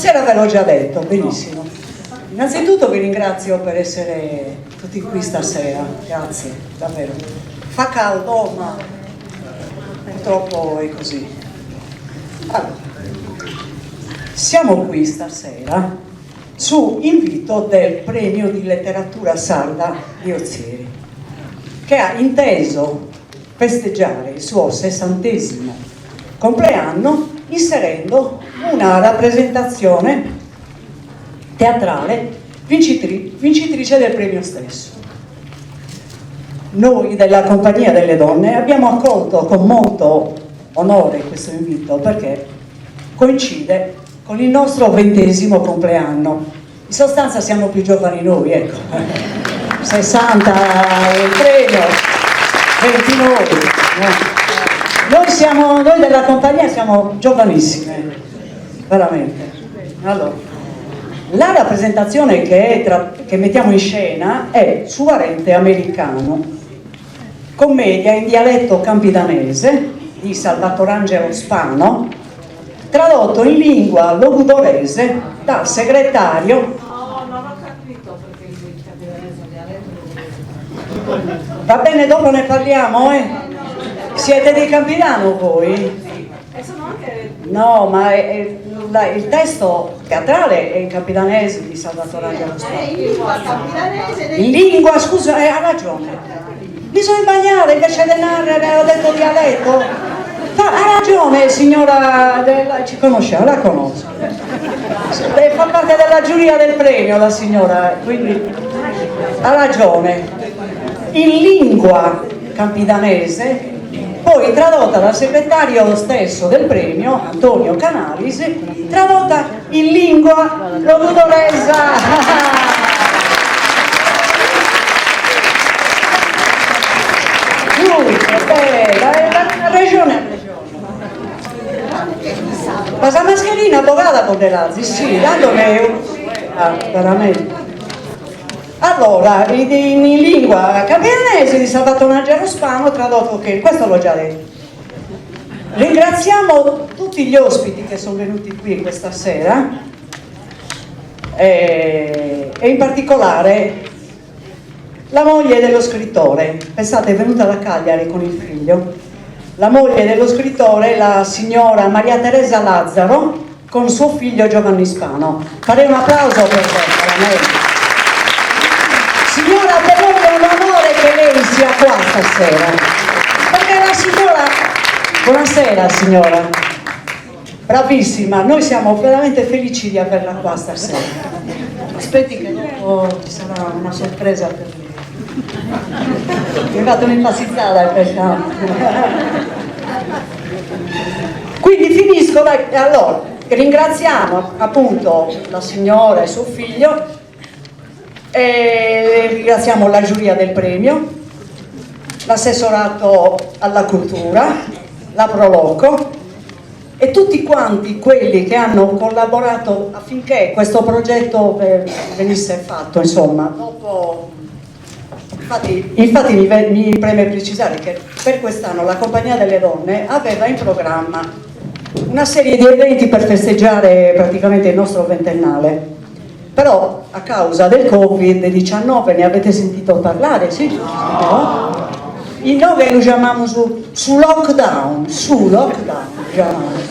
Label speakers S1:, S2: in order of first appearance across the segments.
S1: Buonasera, ve l'ho già detto, benissimo. Innanzitutto vi ringrazio per essere tutti qui stasera, grazie, davvero. Fa caldo, ma purtroppo è così. Allora, siamo qui stasera su invito del Premio di Letteratura Sarda di Ozieri, che ha inteso festeggiare il suo sessantesimo compleanno inserendo una rappresentazione teatrale vincitrice del premio stesso. Noi della Compagnia delle Donne abbiamo accolto con molto onore questo invito perché coincide con il nostro ventesimo compleanno. In sostanza siamo più giovani noi, ecco. 60 il premio, 20 noi. Noi, siamo, noi della compagnia siamo giovanissime, veramente. Allora, la rappresentazione che, tra, che mettiamo in scena è Su parente americano, commedia in dialetto campidanese di Salvatorangelo Spano, tradotto in lingua logudorese dal segretario.
S2: No, non ho capito perché il campidanese è un dialetto.
S1: Va bene, dopo ne parliamo, eh? Siete di Campidano voi?
S2: Sì, e sono anche...
S1: No, ma è, è, la, il testo teatrale è in campidanese di Salvatore Angelo Spano.
S3: È in lingua campidanese.
S1: In lingua, scusa, eh, ha ragione. Mi sono sbagliata, invece di narrare ho detto dialetto. Fa, ha ragione signora, della, ci conosciamo, la conosco. Fa parte della giuria del premio la signora, quindi ha ragione. In lingua campidanese, poi tradotta dal segretario stesso del premio, Antonio Canalis, tradotta in lingua logudoresa. Giusto, bella, la regione Ma sa mascherina bogada po dde sì, tanto che... Ah, veramente. Allora, in, in lingua campidanese di Salvatore Angelo Spano, tradotto che, questo l'ho già detto. Ringraziamo tutti gli ospiti che sono venuti qui questa sera e, e in particolare la moglie dello scrittore. Pensate, è venuta da Cagliari con il figlio. La moglie dello scrittore, la signora Maria Teresa Lazzaro, con suo figlio Giovanni Spano. Farei un applauso per lei, veramente. Signora, per noi è un onore che lei sia qua stasera. Perché la signora... Buonasera signora. Bravissima, noi siamo veramente felici di averla qua stasera. Aspetti che dopo ci sarà una sorpresa per lei. Mi ha fatto un'impassizzata questa. Quindi finisco, dai, allora, ringraziamo appunto la signora e suo figlio, e ringraziamo la giuria del premio, l'assessorato alla cultura, la Proloco. E tutti quanti quelli che hanno collaborato affinché questo progetto venisse fatto, insomma. Dopo, infatti, infatti mi, mi preme precisare che per quest'anno la Compagnia delle Donne aveva in programma una serie di eventi per festeggiare praticamente il nostro ventennale. Però a causa del Covid-19 ne avete sentito parlare, sì? No? Inoghe lu giamamus su lockdown, su lockdown lu giamamus,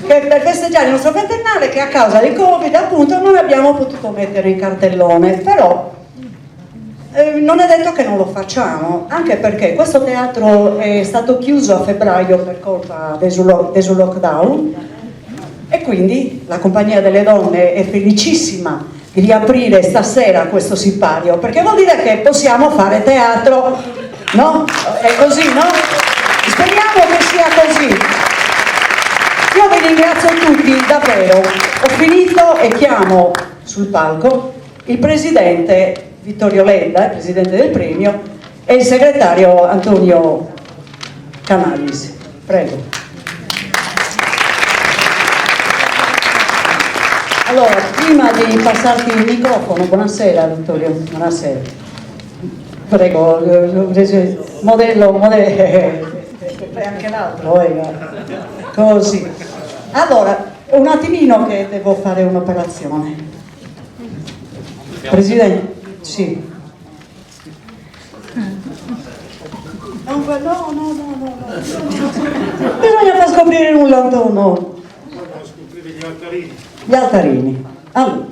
S1: che per festeggiare il nostro ventennale che a causa del Covid appunto non abbiamo potuto mettere in cartellone, però non è detto che non lo facciamo, anche perché questo teatro è stato chiuso a febbraio per colpa de su, de su lockdown e quindi la Compagnia delle Donne è felicissima di riaprire stasera questo sipario, perché vuol dire che possiamo fare teatro, no? È così, no? Speriamo che sia così. Io vi ringrazio tutti, davvero. Ho finito e chiamo sul palco il presidente Vittorio Ledda, il presidente del premio, e il segretario Antonio Canalis. Prego. Allora, prima di passarti il microfono, buonasera Vittorio, buonasera. Prego, modello, modello, anche l'altro, eh. Così. Allora, un attimino che devo fare un'operazione. Presidente, sì. No, no, no, no, no. Bisogna far scoprire nulla, Antonio.
S4: Scoprire gli altarini.
S1: Gli altarini. Allora,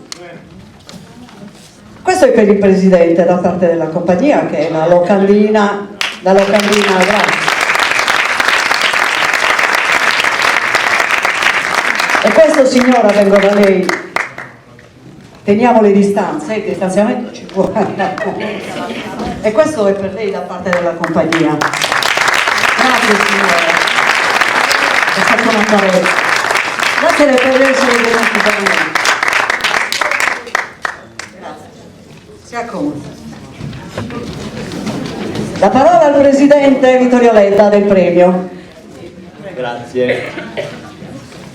S1: questo è per il presidente da parte della compagnia, che è la locandina, la locandina, grazie. E questo, signora, vengo da lei. Teniamo le distanze, il distanziamento ci vuole. E questo è per lei da parte della compagnia. Grazie signora. È stata una carezza. Grazie per essere venuti da noi. Grazie. Si accomodi. La parola al presidente Vittorio Ledda del premio.
S5: Grazie.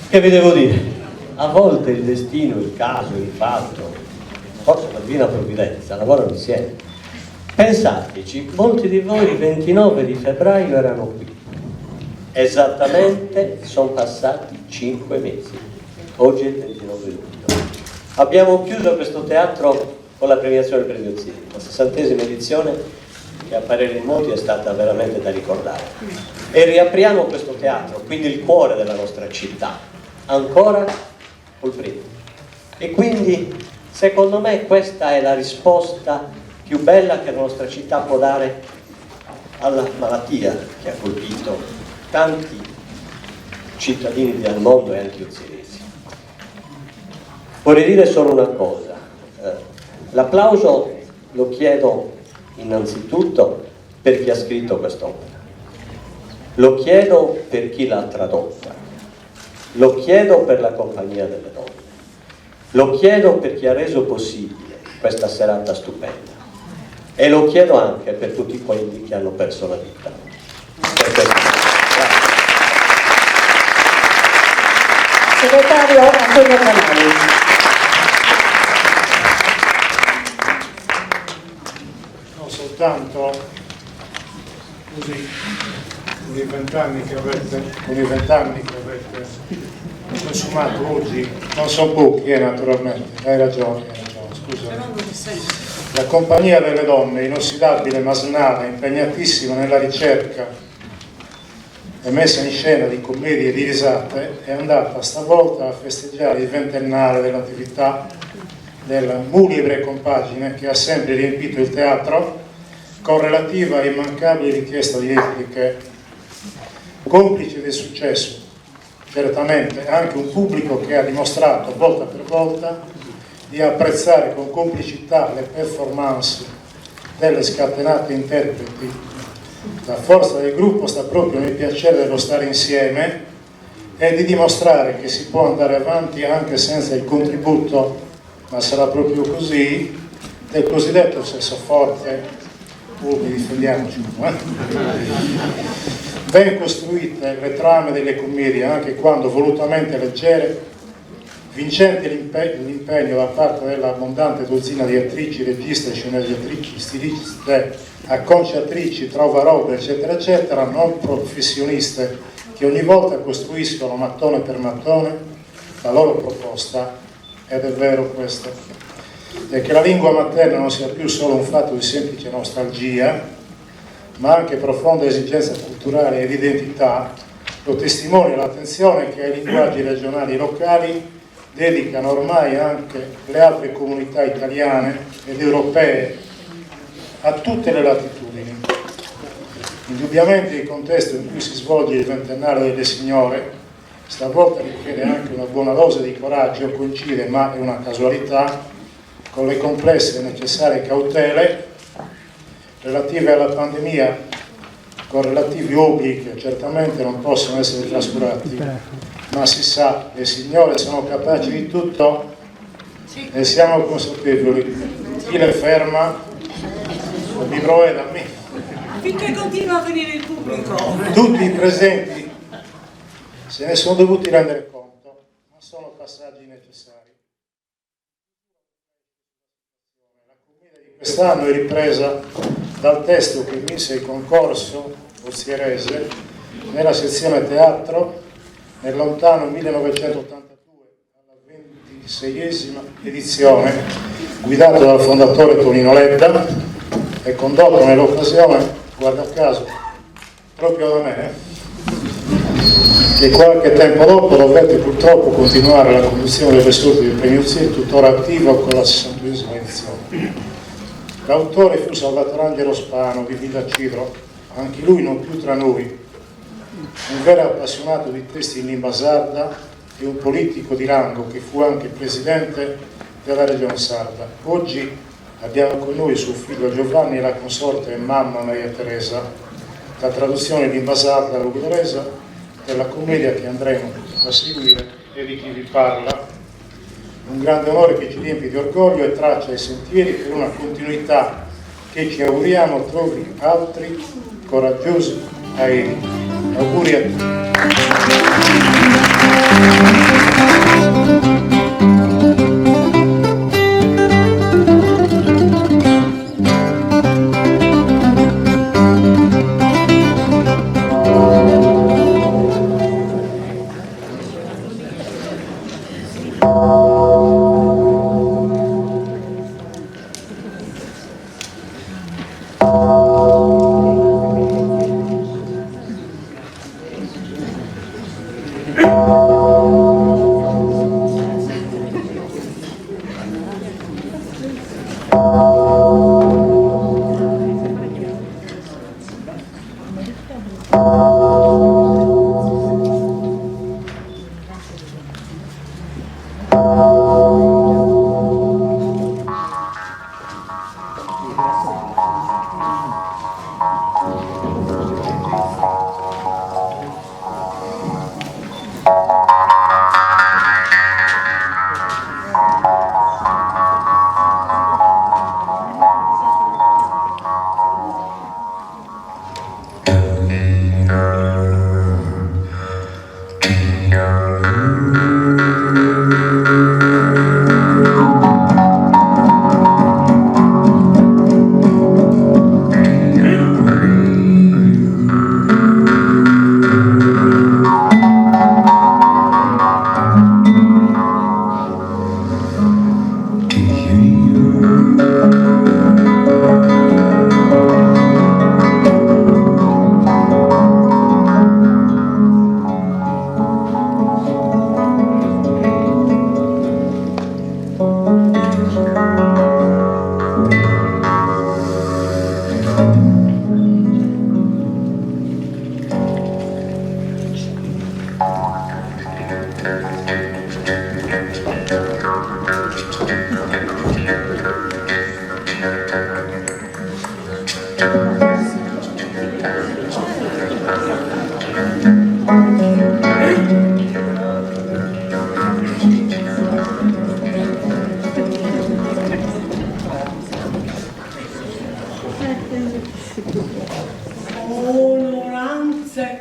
S5: Che vi devo dire? A volte il destino, il caso, il fatto, forse la divina provvidenza, lavorano insieme. Pensateci, molti di voi il 29 di febbraio erano qui. Esattamente sono passati 5 mesi. Oggi è il 29 luglio. Abbiamo chiuso questo teatro con la premiazione del Premio Ozieri, la 60ª edizione che a parere di molti è stata veramente da ricordare. E riapriamo questo teatro, quindi il cuore della nostra città, ancora col premio. E quindi, secondo me, questa è la risposta più bella che la nostra città può dare alla malattia che ha colpito tanti cittadini del mondo e anche ozieresi. Vorrei dire solo una cosa. L'applauso lo chiedo innanzitutto per chi ha scritto quest'opera, lo chiedo per chi l'ha tradotta, lo chiedo per la Compagnia delle Donne, lo chiedo per chi ha reso possibile questa serata stupenda e lo chiedo anche per tutti quelli che hanno perso la vita. Per questo. Grazie.
S1: Segretario Antonio Canali.
S4: No, soltanto così, con i vent'anni che avete, con i vent'anni che avete consumato oggi, non sono pochi, naturalmente, hai ragione, hai ragione, scusa. La Compagnia delle Donne, inossidabile ma snana, impegnatissima nella ricerca e messa in scena di commedie e di risate, è andata stavolta a festeggiare il ventennale dell'attività della muliebre compagine che ha sempre riempito il teatro con relativa e immancabile richiesta di repliche. Complice del successo, certamente, anche un pubblico che ha dimostrato volta per volta di apprezzare con complicità le performance delle scatenate interpreti. La forza del gruppo sta proprio nel piacere dello stare insieme e di dimostrare che si può andare avanti anche senza il contributo, ma sarà proprio così, del cosiddetto sesso forte. Difendiamoci un po'. Ben costruite le trame delle commedie, anche quando volutamente leggere, vincente l'impegno da parte della abbondante dozzina di attrici, registe, sceneggiatrici, stiliste, acconciatrici, trovarobe, eccetera, eccetera, non professioniste, che ogni volta costruiscono mattone per mattone la loro proposta, ed è vero questo. E che la lingua materna non sia più solo un fatto di semplice nostalgia, ma anche profonda esigenza culturale e di identità, lo testimonia l'attenzione che ai linguaggi regionali e locali dedicano ormai anche le altre comunità italiane ed europee a tutte le latitudini. Indubbiamente il contesto in cui si svolge il ventennale delle signore stavolta richiede anche una buona dose di coraggio, coincide, ma è una casualità, con le complesse e necessarie cautele relative alla pandemia, con relativi obblighi che certamente non possono essere trascurati, ma si sa, le signore sono capaci di tutto e siamo consapevoli. Chi le ferma? Mi provveda a me.
S1: Finché continua a venire il pubblico.
S4: Tutti i presenti se ne sono dovuti rendere conto, ma sono passaggi necessari. La commedia di quest'anno è ripresa dal testo che vinse il concorso ozierese nella sezione teatro nel lontano 1982 alla 26esima edizione, guidato dal fondatore Tonino Ledda e condotto nell'occasione, guarda caso, proprio da me, che qualche tempo dopo dovette purtroppo continuare la conduzione delle sorti del Premio Ozieri, tuttora attivo con la 62esima edizione. L'autore fu Salvatore Angelo Spano di Villacidro, anche lui non più tra noi, un vero appassionato di testi in lingua sarda e un politico di rango che fu anche presidente della regione sarda. Oggi abbiamo con noi suo figlio Giovanni e la consorte e mamma Maria Teresa, la traduzione in lingua sarda logudoresa della commedia che andremo a seguire e di chi vi parla. Un grande onore che ci riempie di orgoglio e traccia i sentieri per una continuità che ci auguriamo trovi altri coraggiosi aerei. Auguri a tutti.
S6: Nozze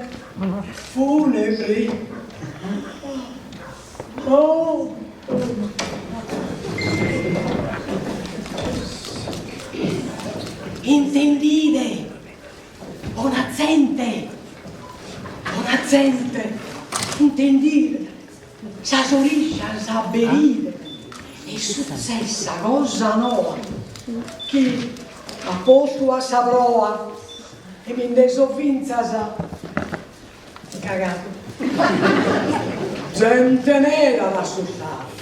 S6: funebri. Oh! Intendide, bona zente, bona zente, intendide, sas orijas aberide, est sutzessa cosa noa chi m'at postu a sa proa e mi nde so fintzas cagadu. Zente meda at assustadu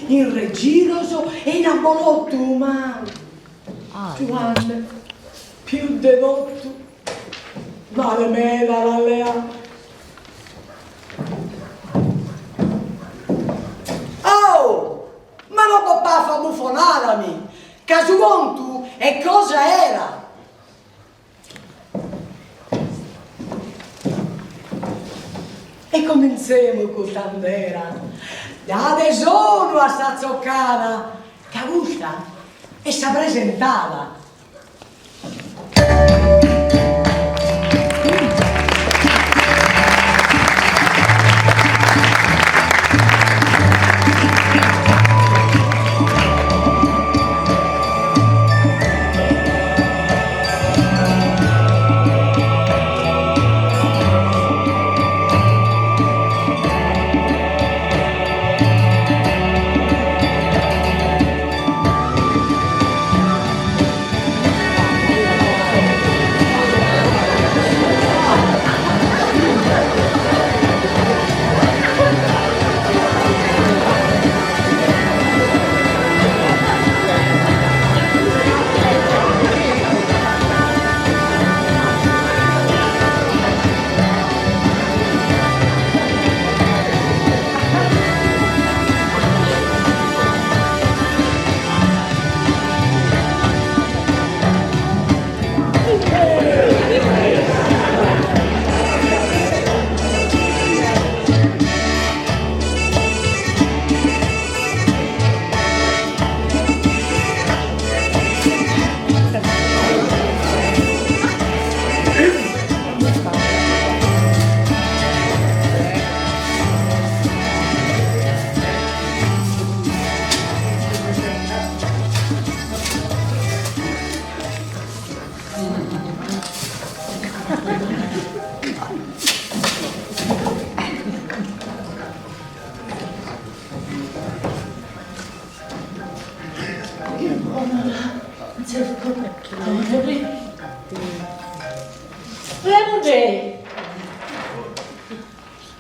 S6: in regiros e in abolottu ma Giuanne pius de totu male meda l'at leadu. Oh! Ma no bos parfat bufonada mi, ca su contu est cosa 'era. E comintzemus cust'andera, dade sonu a sa tzocada, ca custa est sa presentada.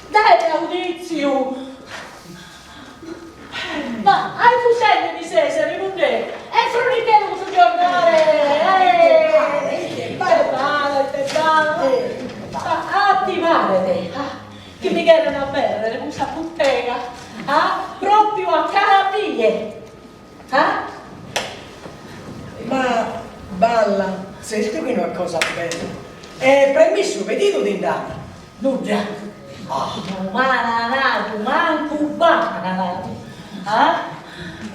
S2: Dai audìtziu! Ma aifustende mi ses, Remundè? E frunichelu cussu giornale! Ite male, ite male! Ma a ti paret chi mi cheren abèrrere cussa butega, ah, pròpiu a cara a mie, ah?
S6: Ma balla, tzertu chi no est cosa bella. E permissu pedidu ti nd'at?
S2: Nudda. No m'ana nadu mancu b'ana nadu. Ah?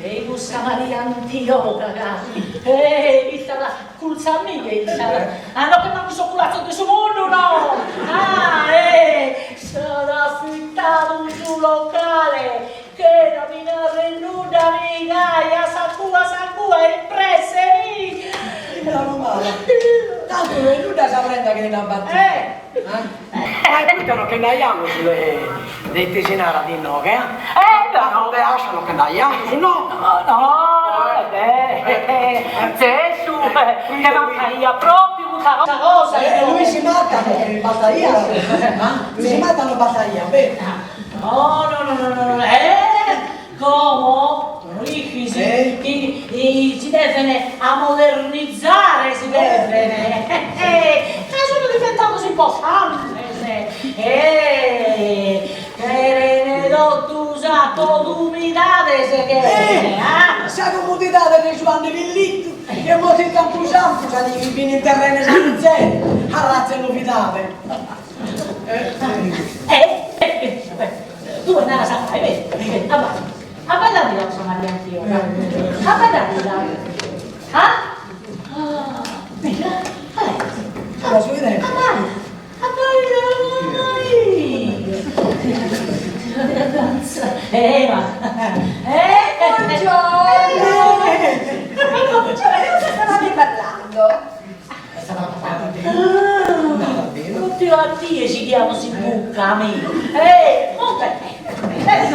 S2: Ei cussa Maria Antioga ca ei istat acculzu a mie istat. Ah no che mancu sos culatzos de su mundu no! Ah eh s'at affittadu su locale chena mi narrer nudda mi gai a sa cua a sa cua e in presse mi!
S6: Manu mala. Tantu no est nudda sa prenda chi ti nd'at batidu.
S2: Eh!
S6: Ma e poita no che nd'aiamus de ite si narat inoghe, ah?
S2: Eh no!
S6: De ascia no che nd'aiamus, no?
S2: No, eh Zesu, che mancaiat propriu custa cosa
S6: E Luisi Matta no che bastaiat, ah? Luisi Matta no bastaiat, beru?
S2: No, no, no, no, no, eh Como, l'ischis, chi si deven amodernizare, si deven, ca sun diventados importantes, e cheren totu sa comodidade cheren, ah.
S6: Sa comodidade de Giuanne Pillitu, chi est mortu in campusantu sa die chi fin interrende sa muzere, arratza 'e novidade.
S2: Tue naras a fai, beni, abbaida, abbaidadila cussa Maria Antioga, abbaidadila, ah? Mira, abbaida, abbaida, abbaida. bidiamus in bucca, mi. Eh, comunque, eh, eh,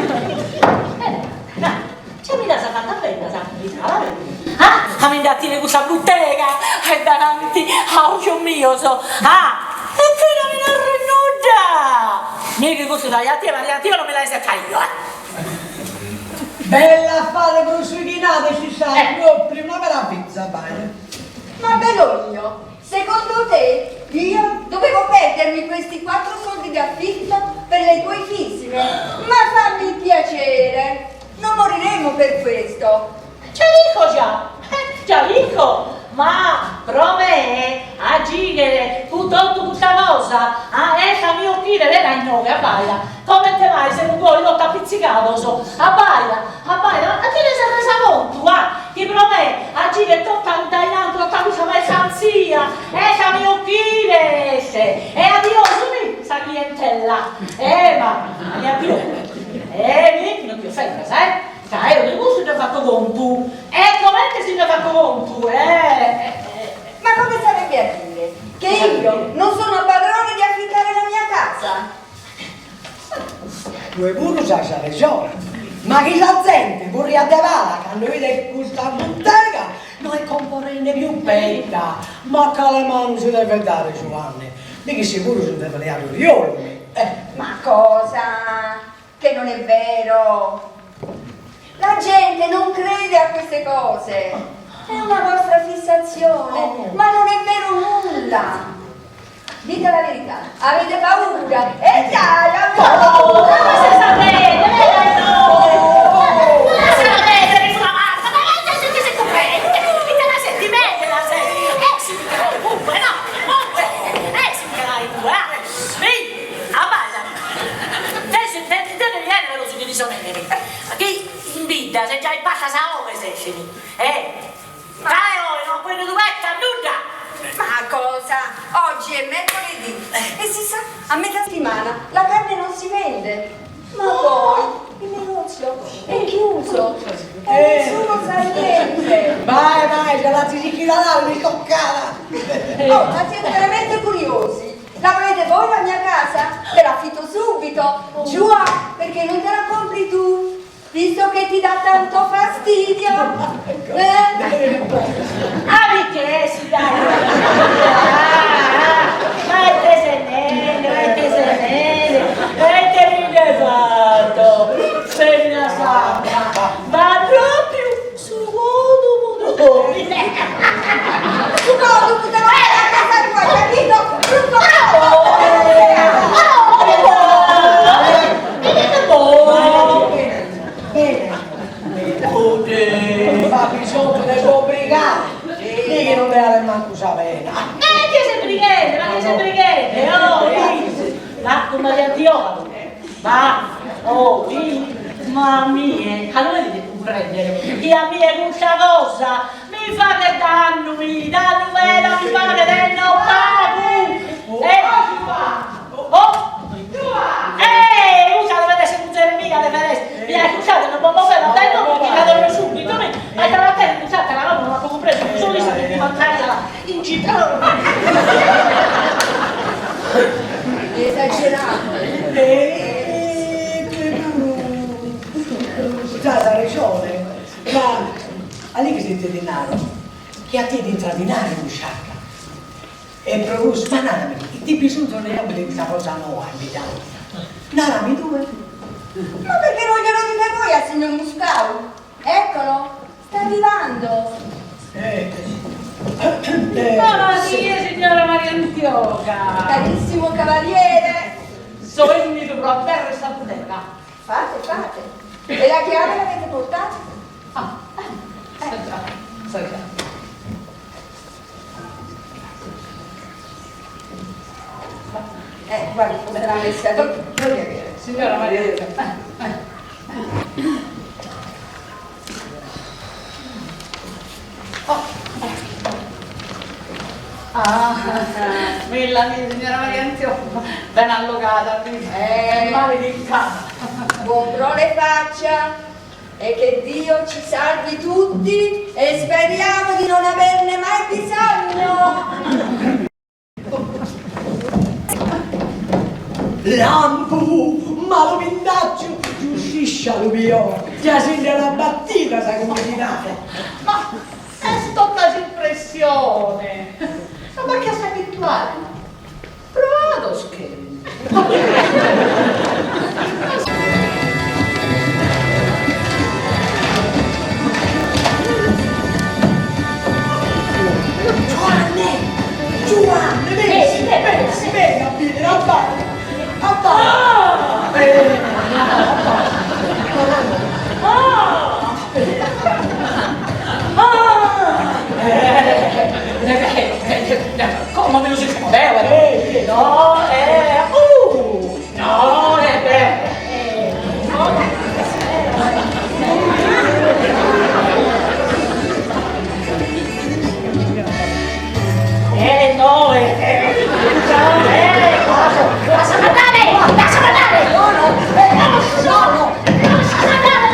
S2: già mi l'as fatta bella sa cumbinada, ah, a mi nd'atire cussa buttega e davanti a ojos mios, ah, e chena mi narrer nudda! Mi chi custu dai a tie, Maria Antioga, non mi l'aisettaio, eh.
S6: Bell'affare pro su 'ighinadu si sa, propriu una meraviza, bene.
S3: Ma bello mio, secondo te io dovevo perdermi questi quattro soldi di affitto per le tue fisime? Ma fammi il piacere, non moriremo per questo.
S2: Già l'ico già, già l'ico, ma pro me a gighere cun totu custa cosa a est a mi 'ochire de dae inoghe, abbaida, comente mai semus goi totu apitzigados, abbaida, abbaida, ma ti nde ses resa contu, ah, chi pro me a gighere totu a dae in antu tota custa mercantzia est a mi 'ochire est, e adiosu mi sa clientella, eh ma, Maria Pia, eh mi, non ti offendas eh. Ca eo de custu nde fato contu. E comente si nde fato contu, eh!
S3: Ma come sarebbe a dire che io non sono padrone di affittare la mia casa?
S6: Tue puru c'as rejone, ma chi sa zente furriat de pala cando 'idet custa buttega no est comporende pius petta, ma cale manu si devet dare Giuanne, mi chi seguru si nde leat oriolu mi, eh.
S3: Ma cosa? Che non è vero! La gente non crede a queste cose! È una vostra fissazione, ma non è vero nulla! Dite la verità, avete paura? E dai, avete paura!
S2: Ma se sapete, Chi in bidda s'est giai passa sa 'oghe s'escini, eh! Dae oe no apo 'endidu petta, nudda!
S3: Ma cosa? Oggi è mercoledì e si sa, a metà settimana la carne non si vende. Ma poi il negozio è chiuso e nessuno sa niente.
S6: Bae bae, già la zizichida l'alli toccada!
S3: Oh, ma siete veramente curiosi? La volete voi la mia casa? Te l'affitto subito! Giuà, perché non te la compri tu? Visto che ti dà tanto fastidio! Eh?
S2: Ah, perché si dai! Ma ite ses nende, ma ite ses nende, e ite mi nde fatto, femina santa, ma propriu Su codu mudone.
S3: Su codu mudone a casa tua, hai capito? Brutto
S6: B'at bisonzu de s'obrigare, mi chi non nde 'alet mancu sa pena.
S2: E chie ses brighende, ma chie ses brighende, oh, ma cun Maria Antioga, Ma, oh, ih, ma a mie, a lu devides cumprèndere chi a mie custa cosa mi faghet dannu, mi, dannu meda mi faghet e no pagu! E, oh, eh, custa devet esser muzere mia, devet esser, mi, iscusade, non bos movedas dae inoghe chi ca torro subitu, mi, ma ite la tenet cuss'atera, como no l'apo cumpresu, solu issa mi mancaiat in città.
S3: Esagerato.
S6: E tue puru c'as rejone, ma a l'ischis ite ti naro, chi a tie t'intrat dinari in busciaca e pro cussu, ma narami, ite bisonzu nde apo de custa cosa noa in bidda nostra, narami tue.
S3: Ma perché non glielo dite voi al signor Muscau? Eccolo, sta arrivando.
S7: Bona die, signora Maria Antioga.
S3: Carissimo cavaliere.
S7: So 'ennidu pro aberrer sa butega.
S3: Fate, fate. E la chiave l'avete portata?
S7: Ah, sa già, sa già.
S3: Eh, guardi, come l'ha messa lì.
S7: Signora Maria Antioga. Ah, milla mi, signora Maria Antioga, bene allogada, eh, male di casa.
S3: Buon pro le faccia e che Dio ci salvi tutti e speriamo di non averne mai bisogno.
S6: Lampu, malu pindacciu, giusciscia lu piò, già si nd'at battida sa comodidade.
S7: Ma est tota s'impressione, no b'at che a s'abituare. Proados cherimus.
S6: Giuanne! Giuanne, bessi, bessi, beni a bidere, abbàida, abbàida. Beni, abbàida.
S2: Como mi lu sistemo deo, eh! No, eh, uh! No, eh, beh, eh, no. Eh, no, eh, eh, no, eh, lasciami andare, lasciami andare!
S6: No, no, eh, no, no,
S2: lasciami andare,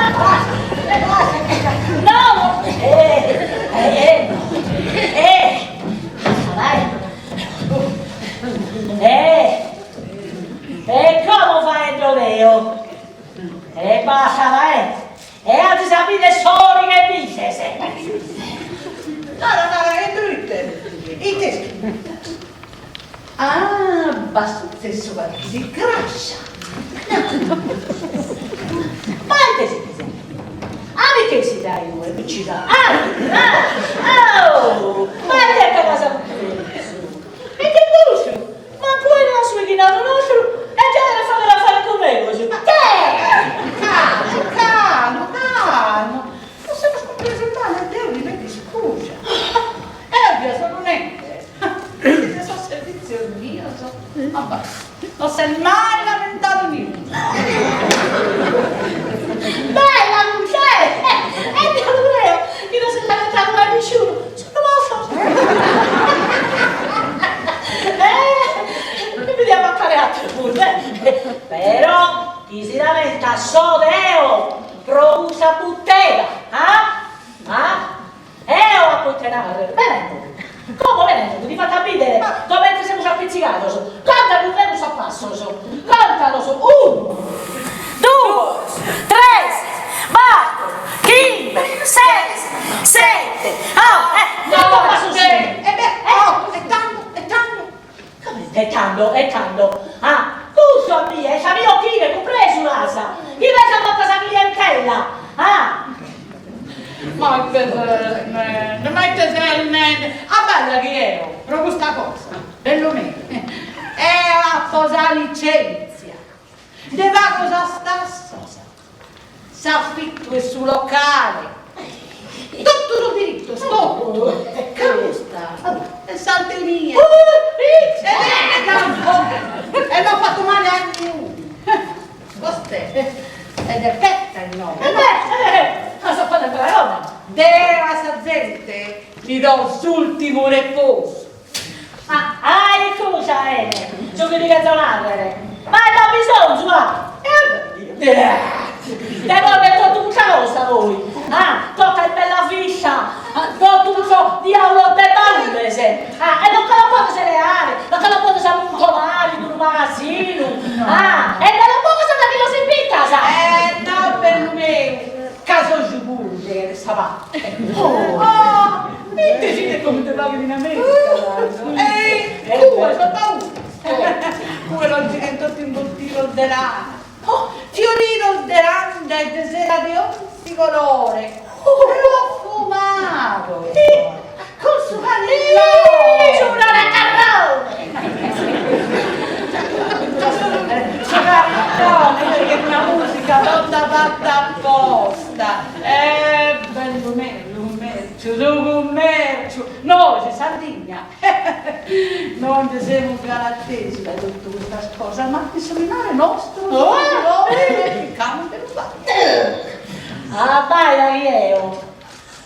S2: no, eh, eh, eh, Eh, e como faeddo deo? E basta, eh! E azis a bider sòrighe e pisces!
S7: Nara, nara, e proite? Ite est? Ah, b'at sutzessu carchi disgrascia.
S2: Ma ite si Ah, mi ch'essit dae ue, piccina? Ah, ah, oh! Ma ite est ca sutzessu? Ite cussu? Mancu ene a su 'ighinadu nostru e già cheret fagher afare cun megus.
S7: Te! Calmu, calmu, calmu. Nos semus cumpresos male e deo ti pedo iscuja. Eo fia solu nende chi de sos servìtzios mios, ma non s'est mai lamentadu niunu.
S2: Bella cussa est! E deo lu creo chi non s'est lamentadu mai nisciunu, sunu mossos! Eh, mi diat mancare ateru puru, eh! Però chi si lamentat so deo pro cussa buttega, ah? Ah? Eo apo ite narrer, bene inoghe. Como bene inoghe, ti fatto a bidere comente semus appitzigados. Conta cun megus sos passos. Contalos, unu, duos, tres, bator, chimbe, ses, sete, oto, eh, otto passos sun.
S7: E beh, otto, e tando, e tando?
S2: Comente e tando, e tando? Ah, custu a mie est a mi 'ochire, cumpresu l'as? Chi pesat tota sa clientella, ah!
S7: Ma ite ses nende, ma ite ses nende? A bella chi eo, pro custa cosa, bellu meu, eo apo sa licenzia, nde pago sas tassas, s'afitu 'e su locale, totu sos diritos, totu, ca custa est s'arte mia, e no fato male a niunu, Vostè est de petta inoghe, no? Deo a sa zente li do s'ultimu reposu.
S2: Ah, ah, iscusa bene, su chi ti cherzo narrer. Ma b'at bisonzu, ah! De ponner totu custa cosa poi, ah, tota in bella vista, totu cussos diaulos de baùles, ah, e non che los podes leare, non che los podes ammuntonare in unu magasinu, ah, e nde los bogas da chi los impitas.
S7: Eh, no, bellu meu, ca s'oju puru cheret sa parte. Oh, ite si comente faghet in America, e cue sos baùles, cue los gighen totu imbottidos de lana. Oh, fioridos de landa e de seda de onzi colore, profumados, cun su canillone.
S2: Giura de carrone!
S7: Su canillone, chi est una musica tota fatta apposta. Eh, bellu meu, su cummerciu, su cummerciu! Nois in Sardigna No nde semus galu atesu dae totu custas cosas, ma in su dinare nostru chircamus de lu fagher.
S2: Abbaida chi eo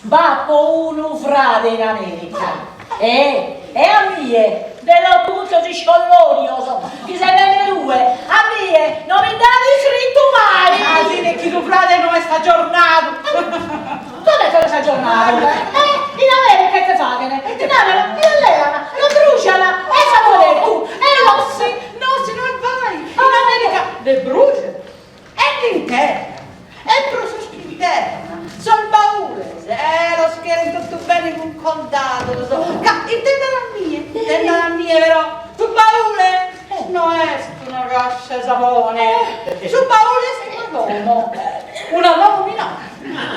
S2: b'apo unu frade in America e e a mie de totu custos isciollorios chi ses nende tue, a mie no mi nd'at iscritu mai.
S7: Ah, sine chi su frade no est aggiornadu.
S2: Comente no est aggiornadu? Eh, in America ite faghen? Ti naran, ti lean, lo brucian e fatu 'erettu.
S7: E nossi, nossi, no est gai. In. rispettados. Ca intendan a mie, intendan a mie però, su baule no est una cascia 'e sabone, su baule est una domo, una domo minore,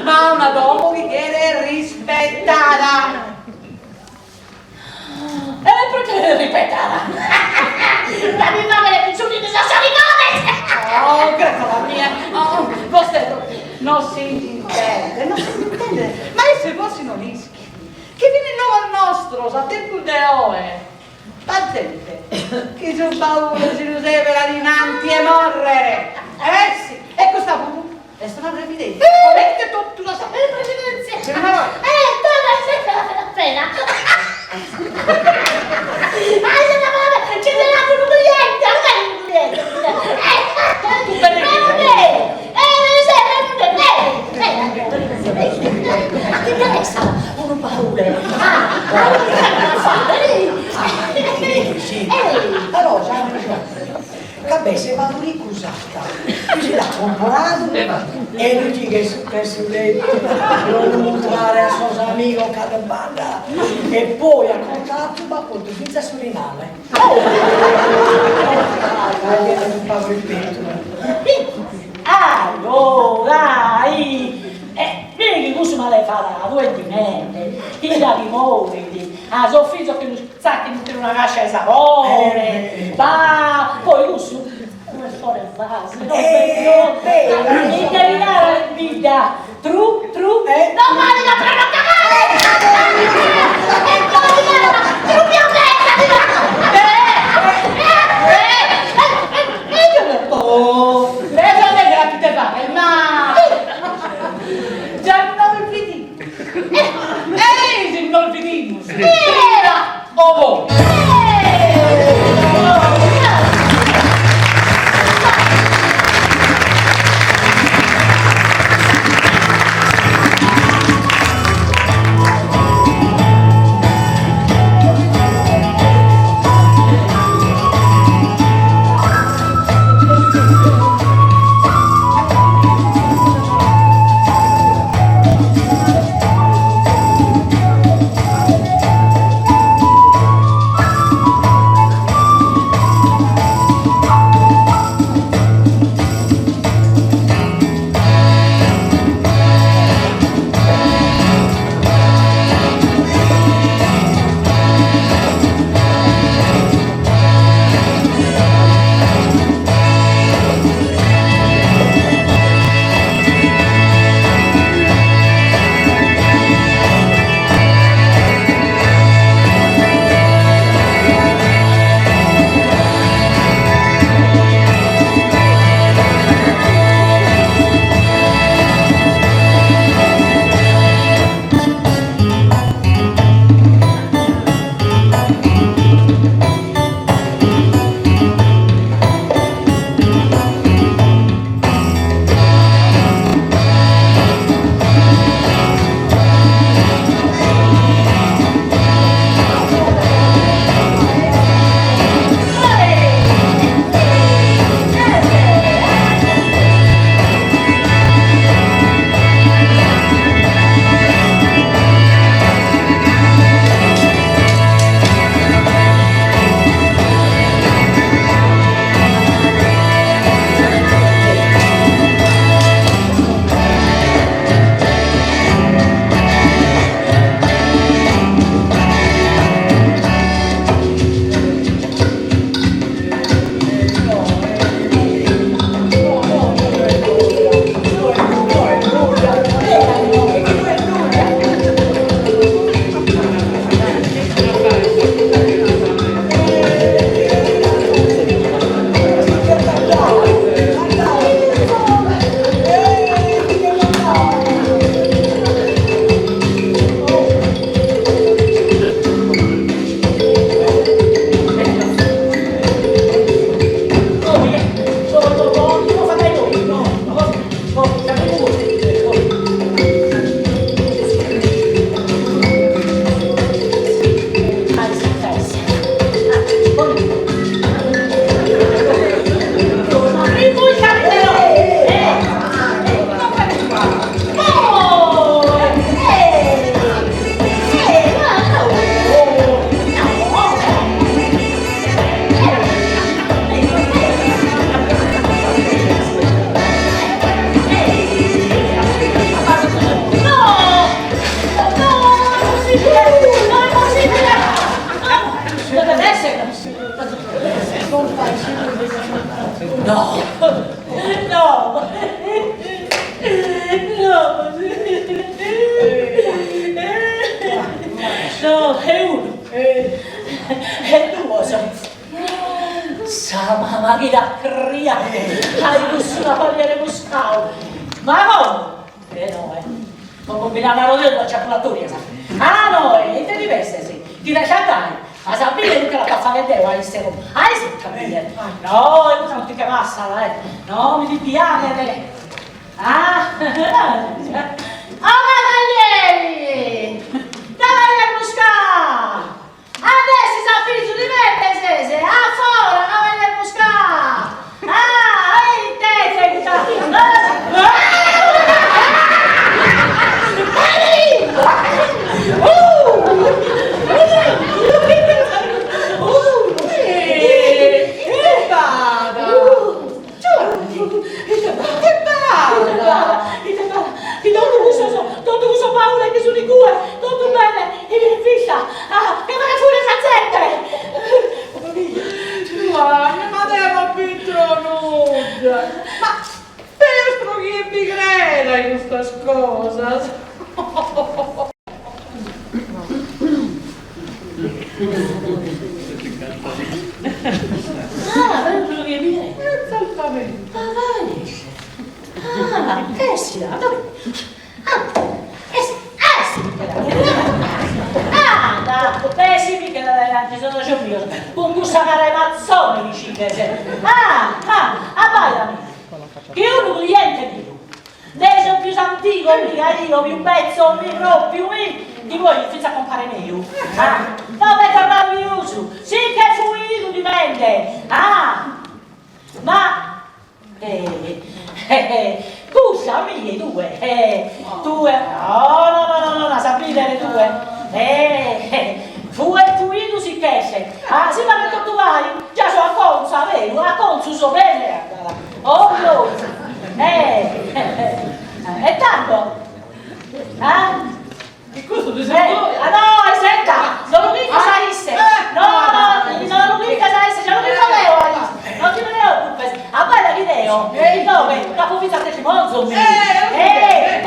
S7: ma una domo chi cheret rispettada.
S2: E proite rispettada? Da mi fagher su nidu sos sorigones!
S7: Oh, gràtzia mia! Oh, vostè no si nd'intendet, no si nd'intendet, ma isse forsi no l'ischit, chi finas in logos nostros, a tempus de oe, b'at zente chi su baule si lu seberat innanti 'e morrere. Eh si, e custa puru est una previdèntzia, comente totu sas
S2: àteras. Previdèntzia! Eh, torra sempre la pena. Ah, ci sarà unu cliente, unu cliente.
S7: Totu bene.
S2: A ti interessa unu baule?
S1: Sì, però sa ca b'est Paduricu Satta chi si l'at comporadu e lu gighet suta 'e su lettu pro lu mustrare a sos amigos cando b'andat e poi at contadu b'at postu fintzas su dinare. Un pagu 'e pettu.
S2: Allora, e beni chi cussu male faladu est timende, chi daghi morit, a sos fizos che lu zacchint in una cascia 'e sabone, bah, poi cussu no est fora 'e fase, no ite li naran in bidda, tru tru, no manigat pro no cagare, e poi li naran trupia meda, li naran,
S7: Già nos bidimus. Ei si nos bidimus. Prima o poi.
S2: No, no, no, no, e unu, e duos, sa mama chi l'at criadu, ai cussu cavaliere muscau, ma como, e no eh, como bi la naro deo duas ciaculatòrias, ah no eh, ite ti pesses, ti lasciat gai, As a bider ite l'apo a fagher deo a isse como. Ais a bider. No, e custa non ti che passat, eh. No, mi ti piaghet. Ah, oh cavalieri! Cavalier Muscà! Adesso sa fizu di me ses? A fora, cavalier Muscà! Ah, ite est custa? Totu cussos baules chi sun igue, totu bene, in fissa, ah, che faghet fuire sa zente!
S7: Giuanne, ma deo no b'intro nudda. Ma Deus pro chie bi creet a custas cosas.
S2: Ah, però pro chie bi creet.
S7: Esattamente.
S2: Ma vai. Ah, essida, Ah, Anda, essi mica da davanti, sono ojos mios, cun cussa cara 'e matzone chi gighes. Ah, ah, abbaidami, chi unu cliente miu, de sos pius antigos mi, ca io pius betzo mi propriu mi, ti poi fintzas compare meu. Ah, no b'est torradu pius, si ch'est fuidu timende. Ah, ma Eh, eh, cussa mie tue, eh, tue, no, no, no, no, no, l'as a bìdere tue, eh, eh, fue fuidu si ch'est, ah, si faghet totu gai, già so acontzu, a beru, acontzu so bene andat, oi oi, eh, eh, e tando, ah?
S7: E custu ti
S2: Eh, ah no, senta, no lu chircas a isse, no, no, no lu chircas a isse, già lu chirco deo a isse, non ti preoccupes, abbaida chi deo, inoghe, c'apo fintzas testimonzos mi. Eh, eh,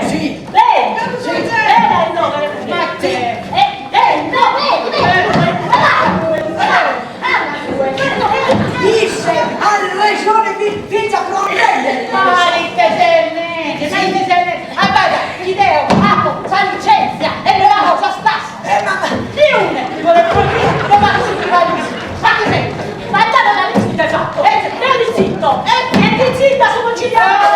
S1: Sì.
S2: Beni, beni a inoghe,
S7: Ma che?
S2: Eh, eh, no, beni, beni,
S6: Isse at rejone fintzas pro offendere.
S7: Ma ite ses nende, ma ite ses nende? Abbaida, chi deo apo sa licenzia e no apo sas tassas.
S6: Eh, ma...
S7: Niune mi podet proibire de fagher su chi faghet isse. Ma chi sei?
S2: Ma intanto la lista hai fatto! E ti zitto! E ti zitta su conciliare!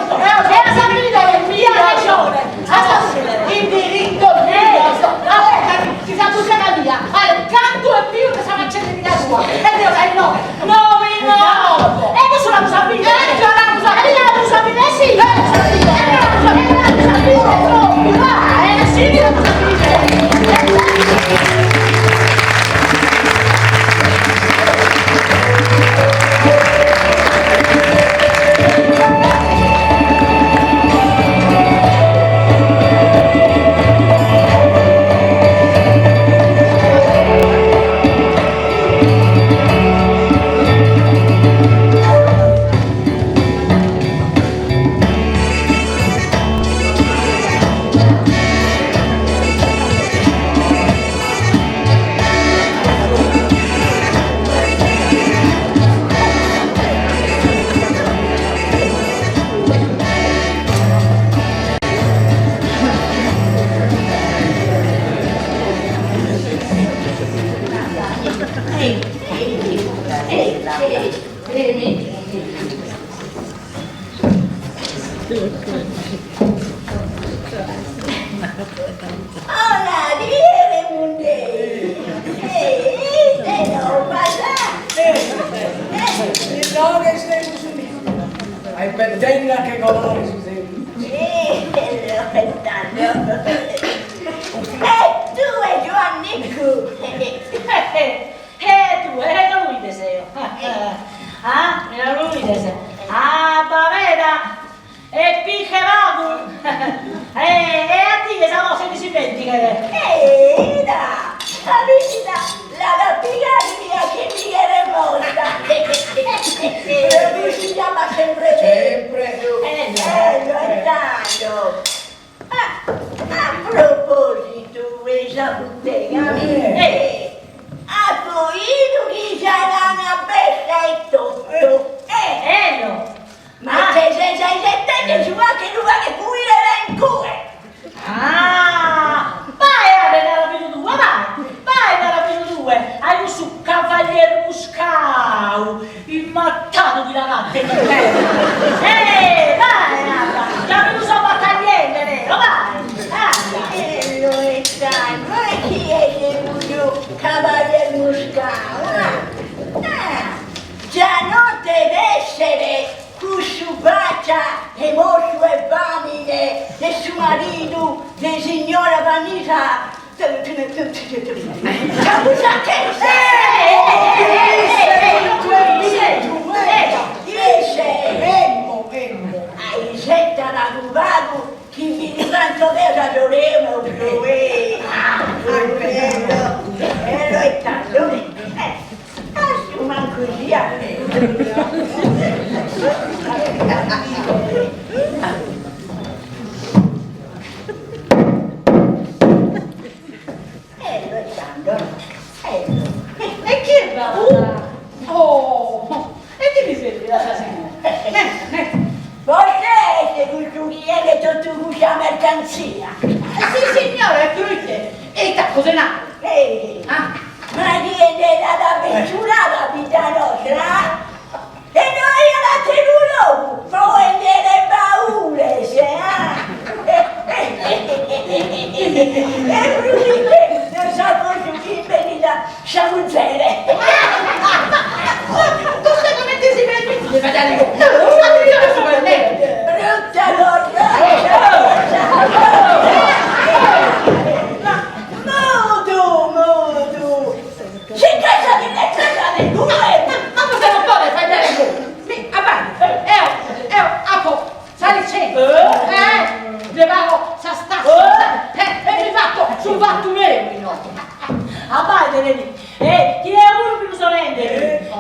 S2: E a sapere mia ragione! A sapere!
S7: Il diritto mio! Aspetta, chi sa bucaca mia, al canto e più che sa macelleria sua. E deo dai nome!
S2: No, mi no! E questo la usa bene!
S7: Eh, già la usa
S2: E la usa bene, sì! E la usa bene, la usa bene proprio! Va! Eh, sì, la usa bene!
S3: Hola, die Remunde! Ite no b'at?
S6: Inoghe semus Ai bendella che colore su semus.
S3: E tando. E tue, Giuannicu?
S2: E tue, e non lu 'ides eo. Ah, non lu 'ides. Abba meda e pische pagu. E a tie sa cosa ti si pentighet.
S3: E da, sa visita l'at a pigare mia chi mi cheret morta.
S8: propositu 'e sa buttega, eh, apo 'idu chi sa lana b'est e totu, eh.
S2: Ello!
S8: Ma ite ses aisettende su che lu faghet fuire dae in cue?
S2: Ah! Bae a nara bilu tue, bae! Bae nara bilu tue a cussu cavalier muscau, immattadu chi l'agatte in terra! Eh! Bae, anda, ca mi lu so battagliende deo, bae! Anda!
S8: Ello e tando, e chie est cussu cavalier muscau, ah? Ah! Già no det essere Cussu faccia 'e mossu 'e famine de su maridu de signora Vanisa Cabusaches! Isse! Aisetta pagu pagu chi mi li canto deo sa sorema, Ello e tando, A su mancu sia. Ello e tando, ello.
S7: E chie b'at? Oh! E ite bi servit a sa signora? Nè, nè.
S8: Vostè est cussu chi 'endet totu cussa mercantzia?
S7: Si signora, e proite? E ite cosa naro?
S8: Ah. Ma chie nde l'at avventuradu a bidda nostra? E no aiat ateru logu pro 'endere baules, ah? E proite non s'at postu chi benit sa muzere?
S7: Custa comente si permittit de faeddare cun Attenzione a su perneddu!
S8: Brutta corroccia! Ma mudu, mudu! Si ch'est de casa de cue!
S7: Ma custa non podet faeddare cun Mi, abbàida, eo, eo apo sa licenzia, eh, nde pago sas tassas, eh, e mi fatto su fattu meu inoghe.
S2: Abbàida, Neni, Eh, chi eo puru bi lu so nende.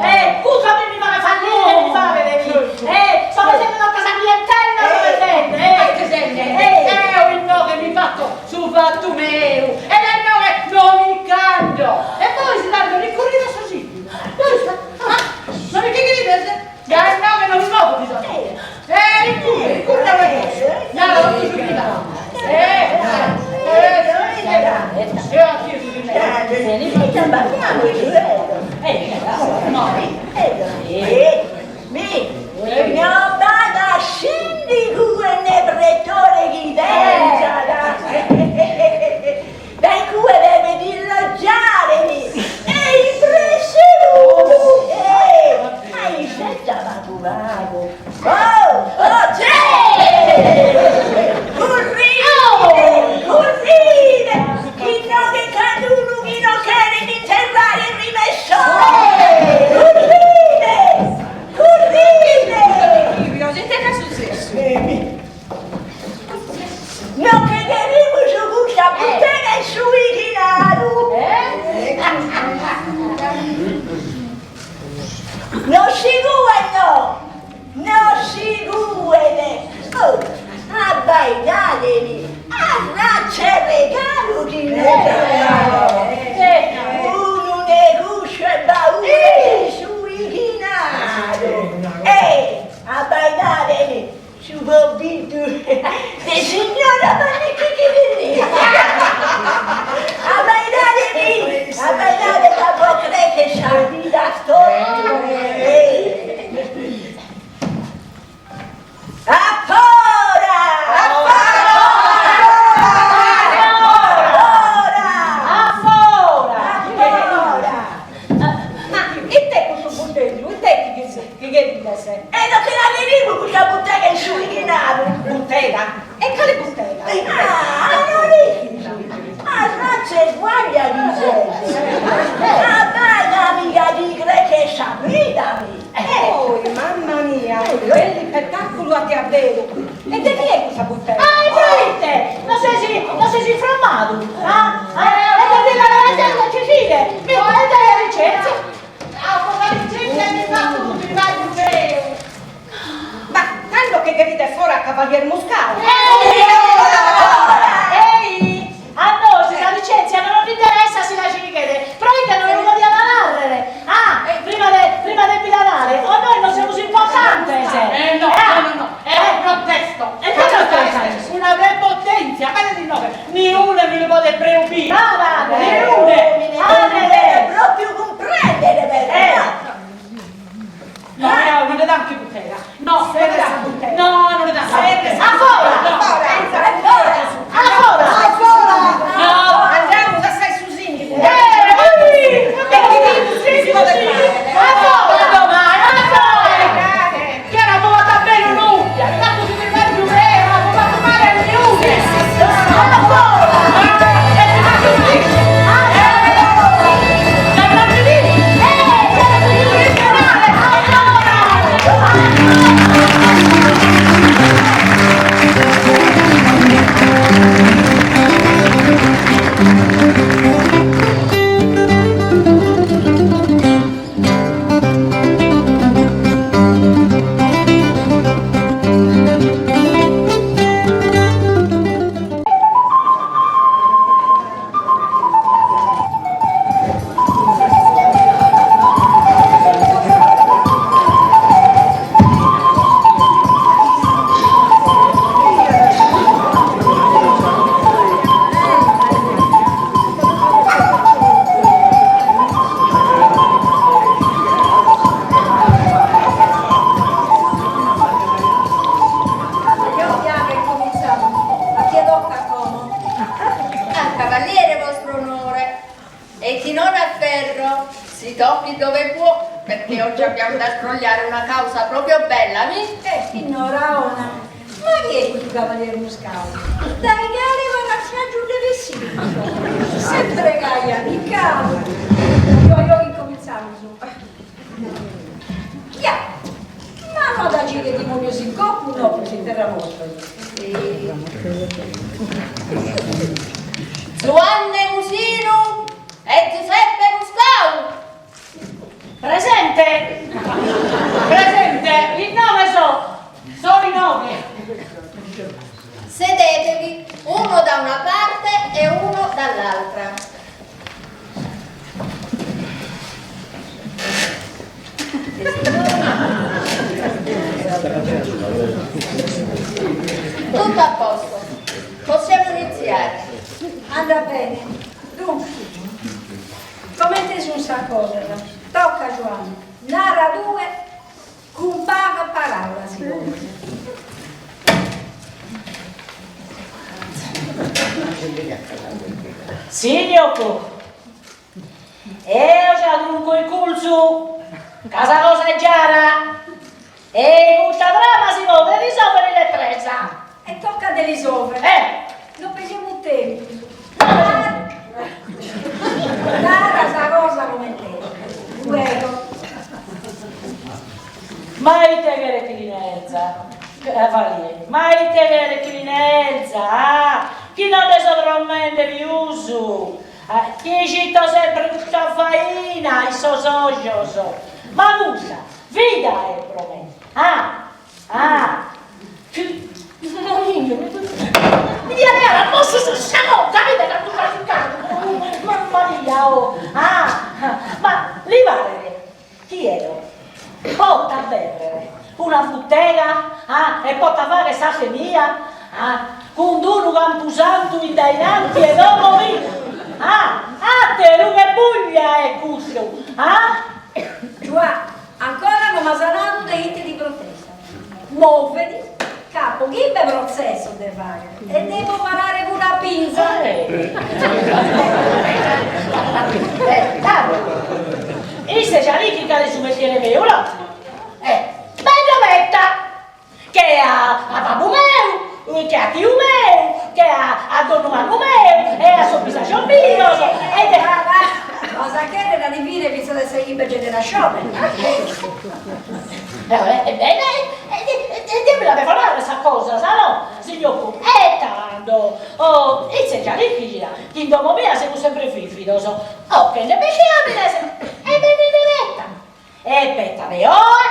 S2: Eh, custu a mie mi faghet fallire, mi faghet, eh, so pensende totta sa clientella, so pensende, eh.
S7: A ite ses nende? Eo inoghe mi fatto su fattu meu e dae inoghe no mi ch'ando. E bois tando ricurride a su sindigu. Giustu? Ah, no mi che cherides? Dae inoghe no mi movo, bi so nende. Eh, ricurre, ricurre a ue posso. Naro totu su chi naro. Eh, eh, eh, eo a chie su dineri.
S8: Mi, no b'at sindigu e ne pretore chi tenzat. Dae cue devet illoggiare mi e in presse puru. Aisetta pagu pagu. Oh, oh, c'è! Curride, curride, chi inoghe ch'at unu chi no cheret interrare in rimessone. Curride, curride!
S3: E chi non afferro, si tocchi dove può, perché oggi abbiamo da sbrogliare una causa proprio bella, mi?
S8: Eh, innoraona. Ma chi è custu cavalier Muscau? Dae cale parasciàgiu nde bessimus? Sempre gai apicadu. Ajò, ajò chi incomintzamus. Ja, ma no at a gigher dimonios in copu, no, pro s'interra mortos.
S3: Zuanne Musinu e Zuseppe Muscau.
S2: Presente! Presente! Inoghe so! So inoghe!
S3: Sedetevi, uno da una parte e uno dall'altra. Tutto a posto. Possiamo iniziare.
S8: Anda bene. Dunque, Comente sun sas cosas? Toca Giuanne, nara tue cun pagas paraulas si podes.
S2: Sinnioccu, eo già trunco in culzu, ca sa cosa est giara, e custa trama si podet risolvere in lestresa.
S8: E tocat de risolvere.
S2: Eh!
S8: No perdimus tempus. Nara sa cosa comente est. Luego.
S2: Ma ite cheret chi li nerza, cavalie', ma ite cheret chi li nerza, ah! Chi no nde so drommende pius, chi gito sempre custa faina in sos ojos, ma custa vida est pro me, ah! Ah! Mi diat leare a mossos sa conca, ite cantu m'at Mamma mia, oh! Ah! Ma li paret chi eo pota aberrer una butega, ah, e pota fagher s'arte mia, ah, cun d'unu campusantu in dainanti 'e domo mia, ah, ateru che buglia est cussu, ah?
S8: Giuà, Ancora no m'as nadu de ite ti protestas. Movedi, ca apo chimbe protzessos de fagher e devo parare puru a binza.
S2: Eh, caro, isse già l'ischit cale est su mestiere meu, no? Eh, bendo petta, che a a babbu meu, che a tiu meu, che a a donnu mannu meu e a sos bisajos mios e de.
S8: Va, va, b'as a cherrer a arrivire fintzas a sa 'e chimbe generasciones.
S2: E bene, e deo mi la devo narrer sa cosa, sa no, signor Cu. E tando, oh, isse già l'ischit chi in domo mia semus sempre vividos, 'ochende bestiamines e bendende petta. E petta de 'oe,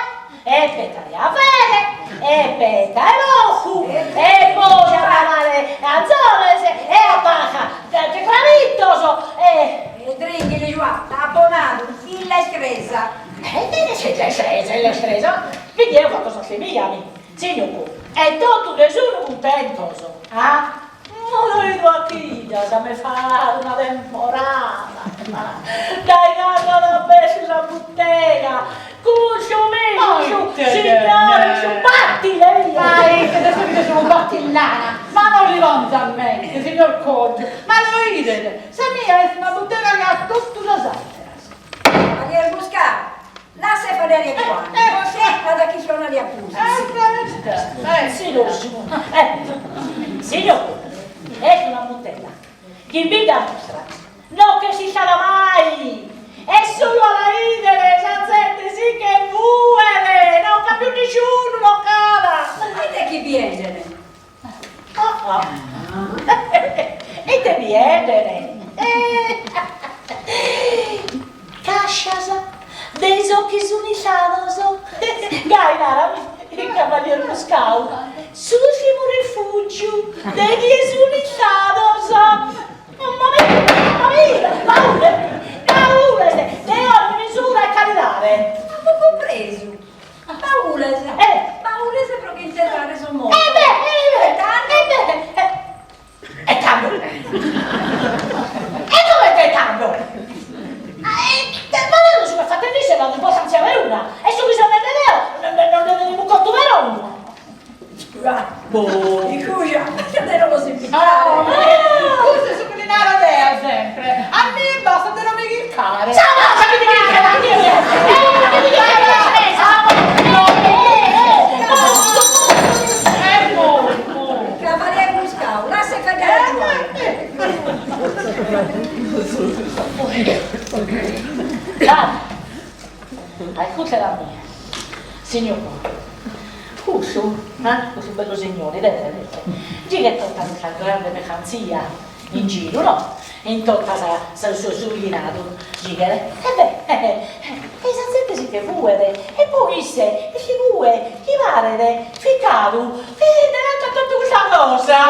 S2: e petta de 'arveghe, e petta 'e porcu, e poi a papare anzones, e a paja de crabittos, e.
S8: E dringhili Giuà, t'apo nadu, in lestresa.
S2: E ite in lestresa? Mi chi eo fatto sa mia, mi, signocu, e totu nde sun cuntentos, ah? Ma no 'ido a chidas m'est falada una temporada, dae cando at abertu sa buttega, cussu mi, su signore, su battile mia.
S7: Ma ite de su chi de su battillana, ma non li ponzat mente, signor Coggio, ma lu 'idet, sa mia est una buttega che a totu sas àteras.
S8: Cavalier Muscau, Lassa faeddare a Giuanne, José at a chistionare a pustis.
S2: Si signor, est una buttega chi in bidda nostra no ch'est istada mai e solu a la 'idere sa zente si che fuet, no ch'at pius nisciunu, no ch'at.
S8: Ma ite chi bi 'enden?
S2: Ite bi 'enden? Cascias de is chi sun istados, gai narat cavalier Muscau, s'ùrtimu rifùgiu de chie sun istados. Mamma mia, baule, baules de ogni misura e calidade.
S8: Apo cumpresu. Baules, baules pro che interrare sos mortos.
S2: E beh, e tando, e beh, e tando, e comente e tando? Ma deo su ch'est fatende isse no at importantzia peruna, e su chi so nende deo non nde tenimus contu perunu.
S8: Iscuja, deo non los impiccare.
S7: Custu est su chi li naro deo sempre, a mie basta.
S2: Dai, ascurta a mie, signor, cussu, eh, cussu bellu signori, deve, deve, gighet tota custa grande mercantzia in giru, no, in tota sa su su bighinadu, gighet, e beh, e sa zente si che fuet, e poi isse est igue chi paret ficadu davanti a totu custa cosa,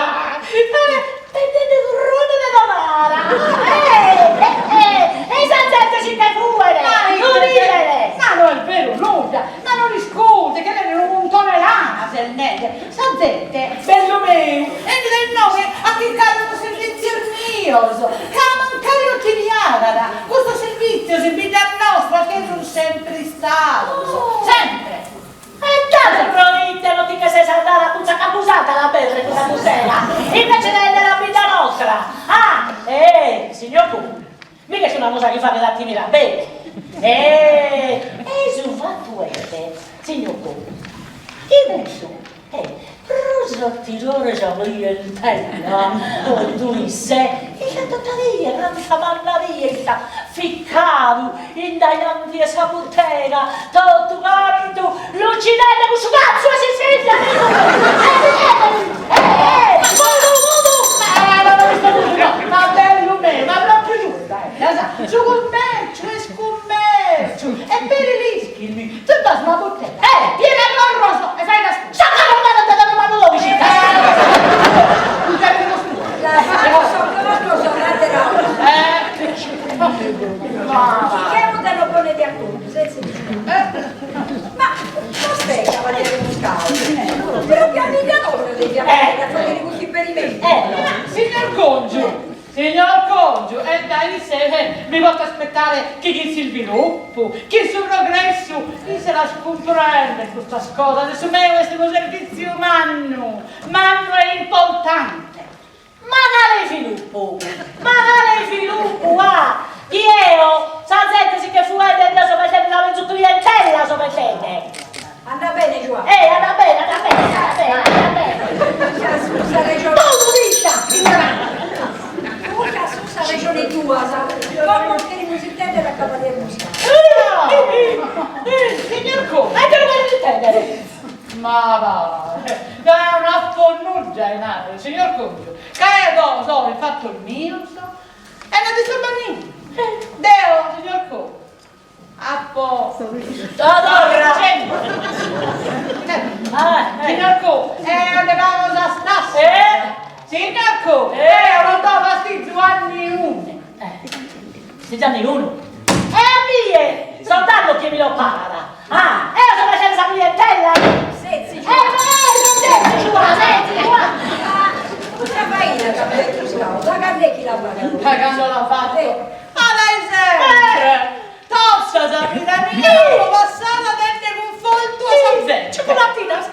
S2: Bendende turrone de Tonara! Eh! E sa zente si che fuet! Lu bidet!
S7: Ma no est beru nudda! Ma non iscuse, che tenet unu muntone 'e lana ses nende! Sa zente, bellu meu, 'enit a inoghe a chircare sos servìtzios mios, ca mancari non ti piagat, custos servìtzios in bidda nostra che sun sempre istados, sempre!
S2: E tando proite non ti che ses andada a cussa campusanta a l'abèrrere cussa buttega, invece de 'endere a bidda nostra? Ah! Eh, signor Cu, mi ch'est una cosa chi faghet a timire a beru. Eh, e su fatu est, signor Cu, chi cussu est Prus attirare sa clientella, contu isse, istat tota die, canta manna die istat ficcadu in dainanti 'e sa buttega, totu cantu lucidende cussu cazzu 'e sissidda, Eh, eh, mudu, mudu!
S7: Ma no no isto mudu no, ma bellu meu, ma propriu giusta est, la sa, su cummerciu est cummerciu, e peri l'ischis, mi, tue b'as una buttega, eh, piena 'e corros e fainas
S2: Sa carrobada de donu mannu dodixi!
S3: Chirchemus de nos pònnere de acordu, sezis. Ma vostè, cavaliere Muscau, pròpiu a bidda nostra deviat bènnere a fàghere custu isperimentu?
S7: Signor Congiu, Signor Congiu, e dae isse mi poto aspettare chi chin s'isviluppu, chin su progressu, isse las cumprendet custas cosas e su meu est unu servitziu mannu, mannu e importante.
S2: Ma cale isviluppu? Ma cale isviluppu, ah! Chi eo, sa zente si che fuende e deo so perdende sa menzus clientella so perdende.
S3: Andat bene Giuanne.
S2: Eh, andat bene, andat bene, andat bene, andat bene.
S3: Custa sun sa rejone.
S2: Totu piscia, ignorante.
S3: Custa sun sa rejone tua, sa. Como cherimus intendere a Cavalier Muscau.
S7: Signor Conte.
S2: E ite lu cherides intendere?
S7: Ma va, deo no apo nudda 'e narrer, signor Congiu, ca eo so in fatos mios e no disturbo a niunu. Deo, signor Conte. Apo.
S2: Torra!
S7: Signor Co, eo nde pago sas tassas. Signor Co, eo non do fastizu a niune.
S2: Fastizu a niunu. E a mie, soltanto chie mi lo pagat. Ah, eo so facende sa clientella.
S3: Setzi,
S2: Eh, setzi, Giuà, setzi, Giuà.
S3: Custa faina, Cavalier Muscau, da cando est chi la faghet?
S7: Da cando la fatto? Ma dae sempre! Totta sa vida mia l'apo passada dende cunfortu a sa zente.
S2: Cioccolatinas.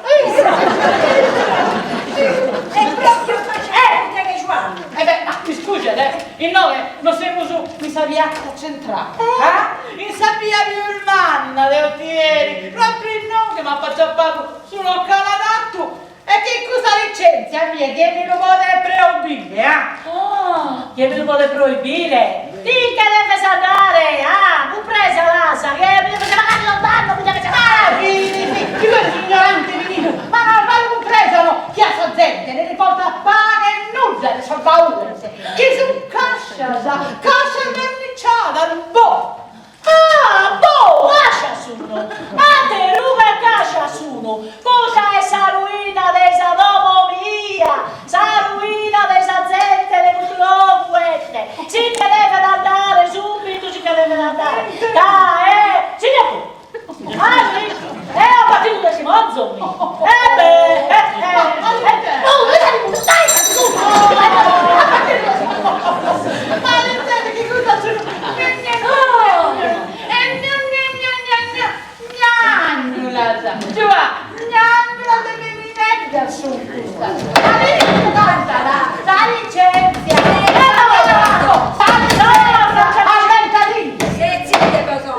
S3: E propriu facende che Giuanne.
S7: E beh, ma mi scuset, eh, inoghe no semus in sa piazza centrale, eh? In sa bia pius manna de Otieri, propriu inoghe m'apo acciappadu su locale adattu E chin custa licenzia a mie chie mi lu podet proibire, ah?
S2: Oh, chie mi lu podet proibire? Ti che deves andare, ah? Cumpresa l'as, che mi deves pagare sos dannos, mi deves pagare!
S7: Ah, fini, fi, chi questo ignorante finito, ma non l'hai cumpreso no, chi a sa zente ne li portat pane e nudda de sas baules, chi sun cascias, cascias verniciadas, boh!
S2: Ah, boh, cascias sunu! Ateru che cascias sunu! Custa est sa ruina de sa domo mia! Sa ruina de sa zente de custu logu est! Si nche devet andare, subitu si nche devet andare! Ca eh! Signor Cu! Ah, si! Eo apo batidu testimonzos, mi! Eh beh! Eh eh! Oh,
S7: Ma pensate che cosa sono? Giuà, gnagnola de meminedda sun custas. La licenzia! La licenzia!
S3: Sezzi de cosa.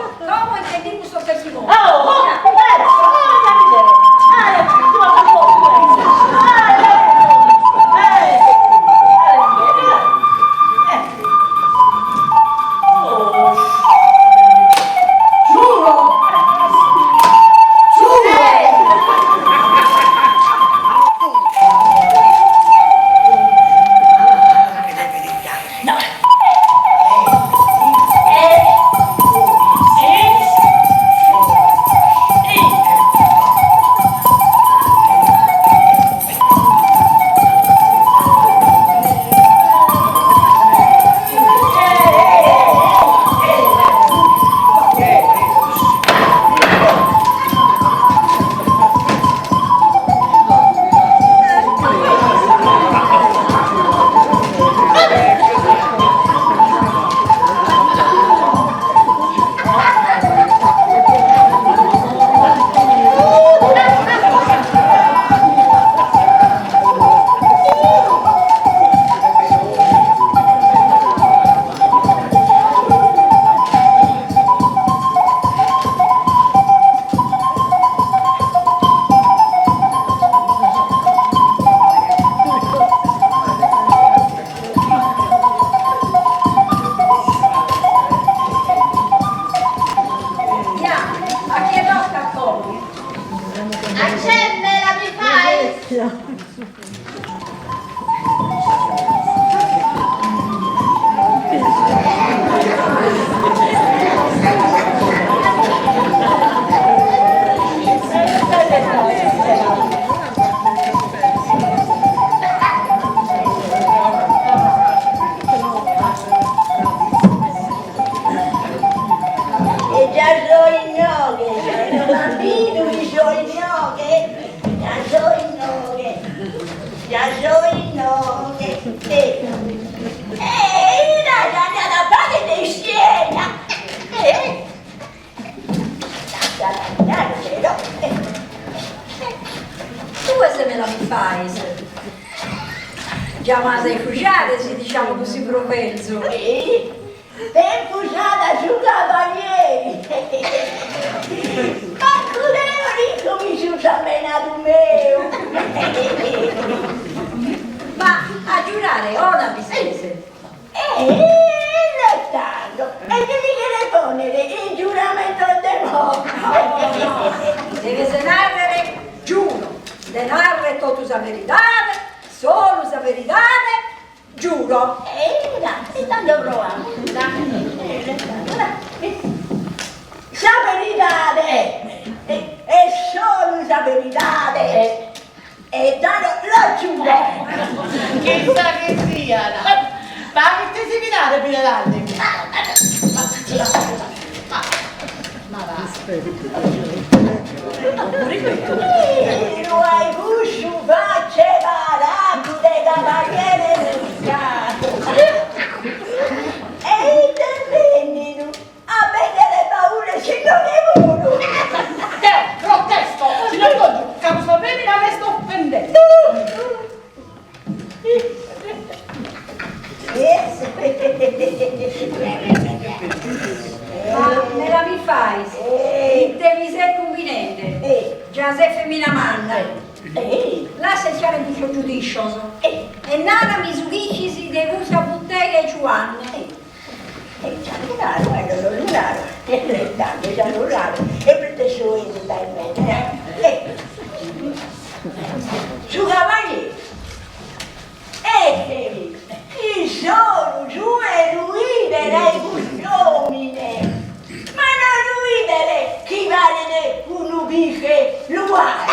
S8: Già so inoghe, già no m'at bidu chi so inoghe, già so inoghe, già so inoghe. E ita s'andat a fagher de ischiena. E
S3: Tue se meda mi fais. Già m'as a iscujare si diciamo cussu proverzu.
S8: Tempus at su cavalieri. Mancu deo l'isco mi su sambenadu meu.
S3: Ma a giurare 'ona bi ses.
S8: E tando, e ite bi cheret pònnere in giuramentos de morte?
S3: No, no, deves nàrrere giuro de nàrrere totu sa veridade, solu sa veridade, giuro.
S8: E e tando proamus. Sa veridade, e solu sa veridade. E tando lo giuro!
S7: Chissà chi siat! Ma ite si fidare bi l'at? Ma va.
S8: Bidu ai cussu facce paracu de cavaliere Muscatu. E ite est bennidu A bendere baule si inoghe puru!
S7: Deo protesto, signor Congiu, ca custa femina m'est offendende.
S3: Ma meda mi fais, ite mi ses cumbinende, già ses femina manna. Lassa istare cussos giudiscios e narami su chi ischis de cussa butega 'e Giuanne.
S8: E già lu naro, e non lu naro, e tando già lu naro, e proite so 'ennida inoghe, eh. Su cavalieri est chi solu su 'e lu 'idere ai cust'omine, ma non lu 'idere chi paret unu pische luadu.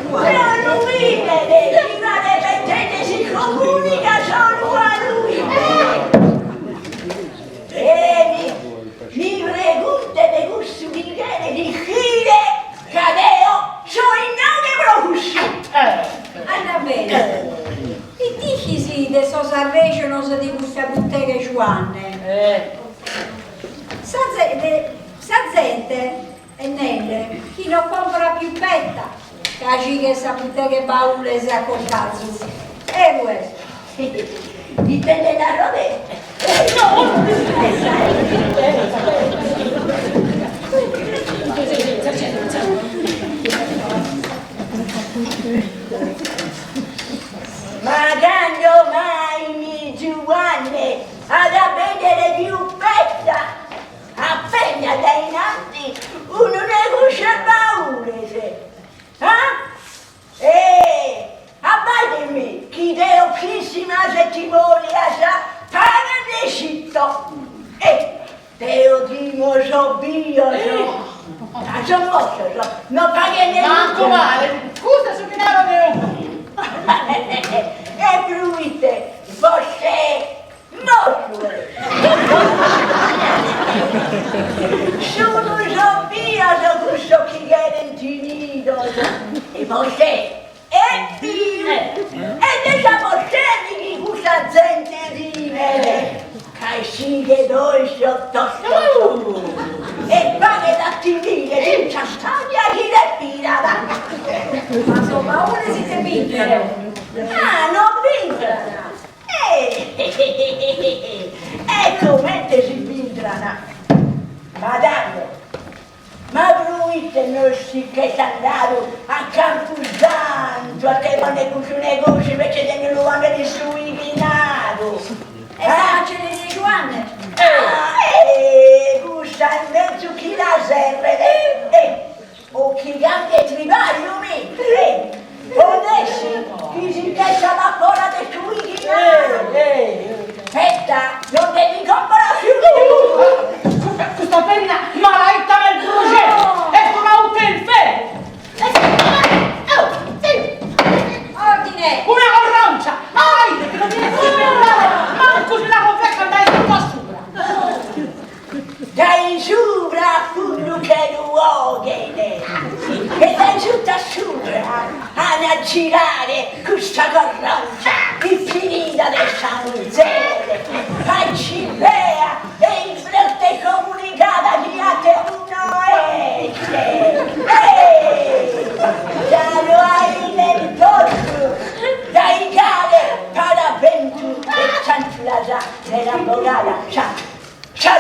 S8: Non lu 'idere chi paret pensende s'iscomunica solu a lu 'idere. E mi mi preguntet cussu chi cheret ischire ca deo so inoghe pro cussu.
S3: Andat bene. Ite ischis de sos arrejonos de custa butega 'e Giuanne? Sa sa zente est nende chi no comporat pius petta ca gighet sa butega 'e baules a costazu. Eru est?
S8: Ite nde naro deo? Ma cando mai mi Giuanne at a bendere pius petta? Appena dae in anti unu de cussos baules. Ah? Eh! Abbaidemi chi deo pissimas e timorias pagas nde iscito. Eh! Deo timo sos bios. Ca sos mortos no faghen
S7: Mancu male, custu est su chi naro deo puru.
S8: E pruite vostè Mortu est! Sunu sos bios cussos chi cherent timidos e vostè est biu e de sa vostè mi chi cussa zente timet ca sighet ossos tostos e faghet a timire fintzas s'aria chi respirat.
S3: Ma sos baules ite b'intran?
S8: Ah, no b'intran! E comente si b'intran? Ma tando, ma proite no si ch'est andadu a Campusantu a che ponner cussu negossiu invece de nde lu ponner in su 'ighinadu?
S3: E sa macelleria 'e Giuanne?
S8: Eh, cussa est menzus chi la serret! O chi cambiet tribagliu mi! O nessi chi si ch'essat a fora de su 'ighinadu! Petta non nde bi comporat pius!
S7: Custa femina malaita m'est brujende! Est una 'ucca 'e inferru!
S3: Ordine!
S7: Una corroncia! Malaita chi non mi 'essit pensare mancu si la cunfessat!
S8: girare custa corròngia infinida de sa muzere, aici fea e isbrutta comunicada chi àteru no est! Eh! Già lu 'iden totu, dai cale parabentu e ciànciulas nde l'at bogada sa Sa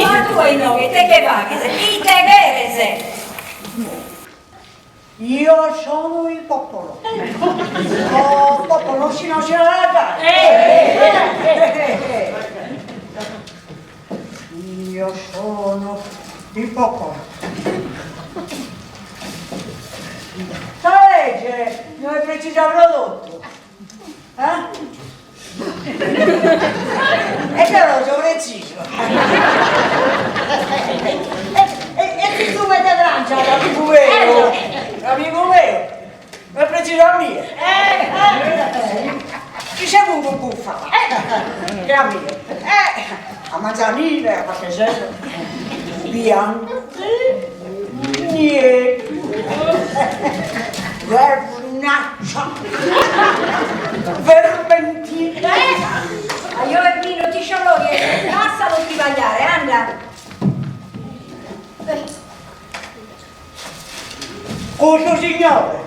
S3: Ma tue inoghe ite che faghes? Ite cheres?
S1: Io sono il popolo. Oh, popolo, si no si Io sono il popolo. Sa legge no est precisa pro totu. Eh? E però so pretzisu. E si su de Francia, amigu meu, amigu meu, est pretzisu a mie. Isse puru bufat, che a mie. A manzanile, a passeggero, biancu, nieddu, vernaccia, vermentino.
S3: Ajò Ermino, ti scialloghe, lassalu tribagliare, anda.
S1: Custu signore,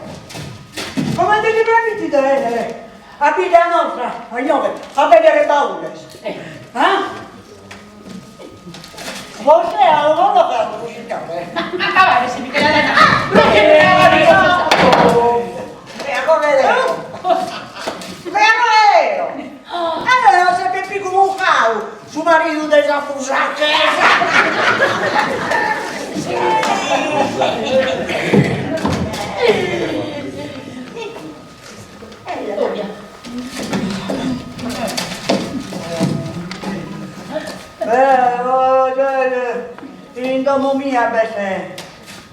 S1: comente si permitit de 'ennere a bidda nostra, a inoghe, a bendere baules? Ah? Vostè at collocadu su signore?
S7: A si mi cheret
S1: Allora non s'est Peppicu Mucau, su maridu de sa Busacchesa. In domo mia b'est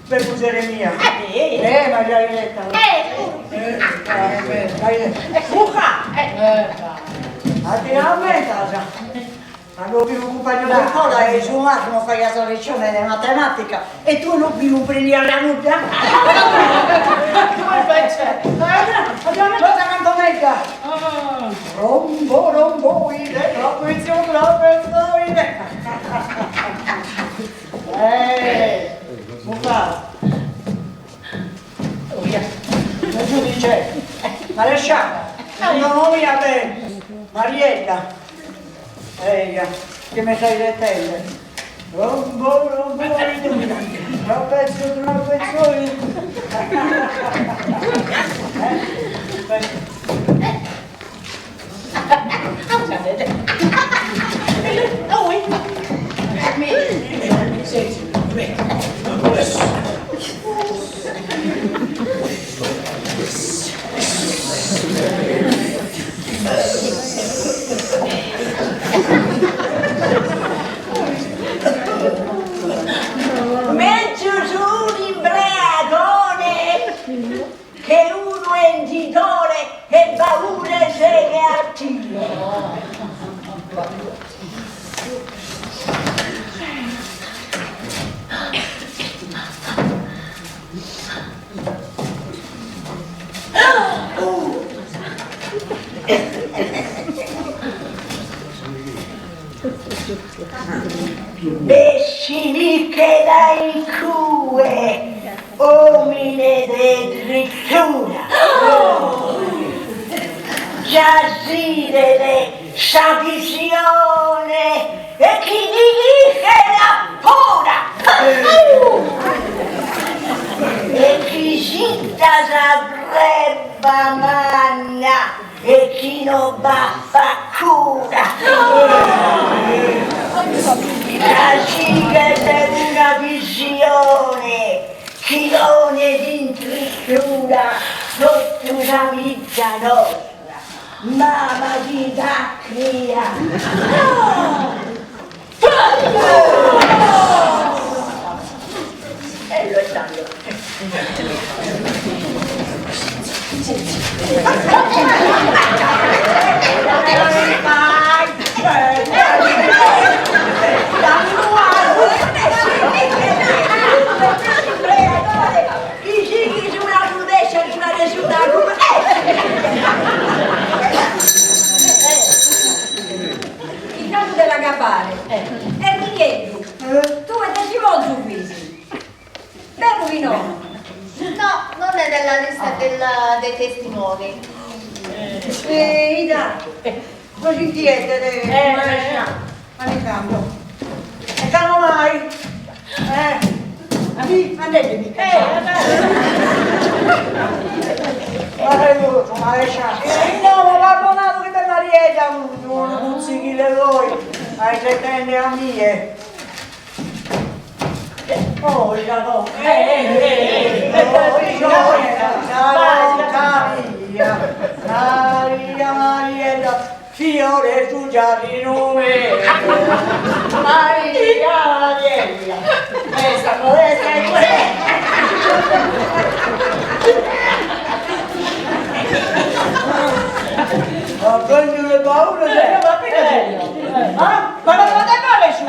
S1: b'est muzere mia. Eh, ma già diretta. Muca! A ti l'ammentas? Cando fimus cumpagnos de iscola e su mastru nos faghiat sa letzione de matematica e tue non bi cumprendias nudda.
S7: Tue invece.
S1: A ti l'ammentas sa cantonedda? Rombo romboide trapezio trapezoide. Eh, Muca. Su giudice, maresciallo, in domo mia b'est Mariedda, eia, chi mi sta isettende. Rombo, romboide, trapezio, trapezoide.
S8: Mègius un'imbreagone che unu 'endidore 'e baules che a tie. Bessimiche dae in cue, omine de drittura! Già s'idet sa visione e chi dirighet a fora! E chi sitta sa frebba manna e chi no b'apat cura. Ca sighet una visione chi ponet in tristura totu sa bidda nostra. Mama chi t'at criadu. Ello e tando.
S3: In casu de l'agabbare. Ermigheddu, tue de Simonzu fis? Beru chi no?
S9: No, non è nella lista della dei testimoni.
S10: E ita, no si intendit, manicando. E cando mai? Eh, andendemi. No, ma pardonadu chi bella rieda unu putzighile goi aisettende a mie. Oh, Maria, Mariella, fiore su giardinu meu. Maria, Mariella, questa questa e questa. Ma prendi le paure, ma appena Ah? Ma non la te fare su?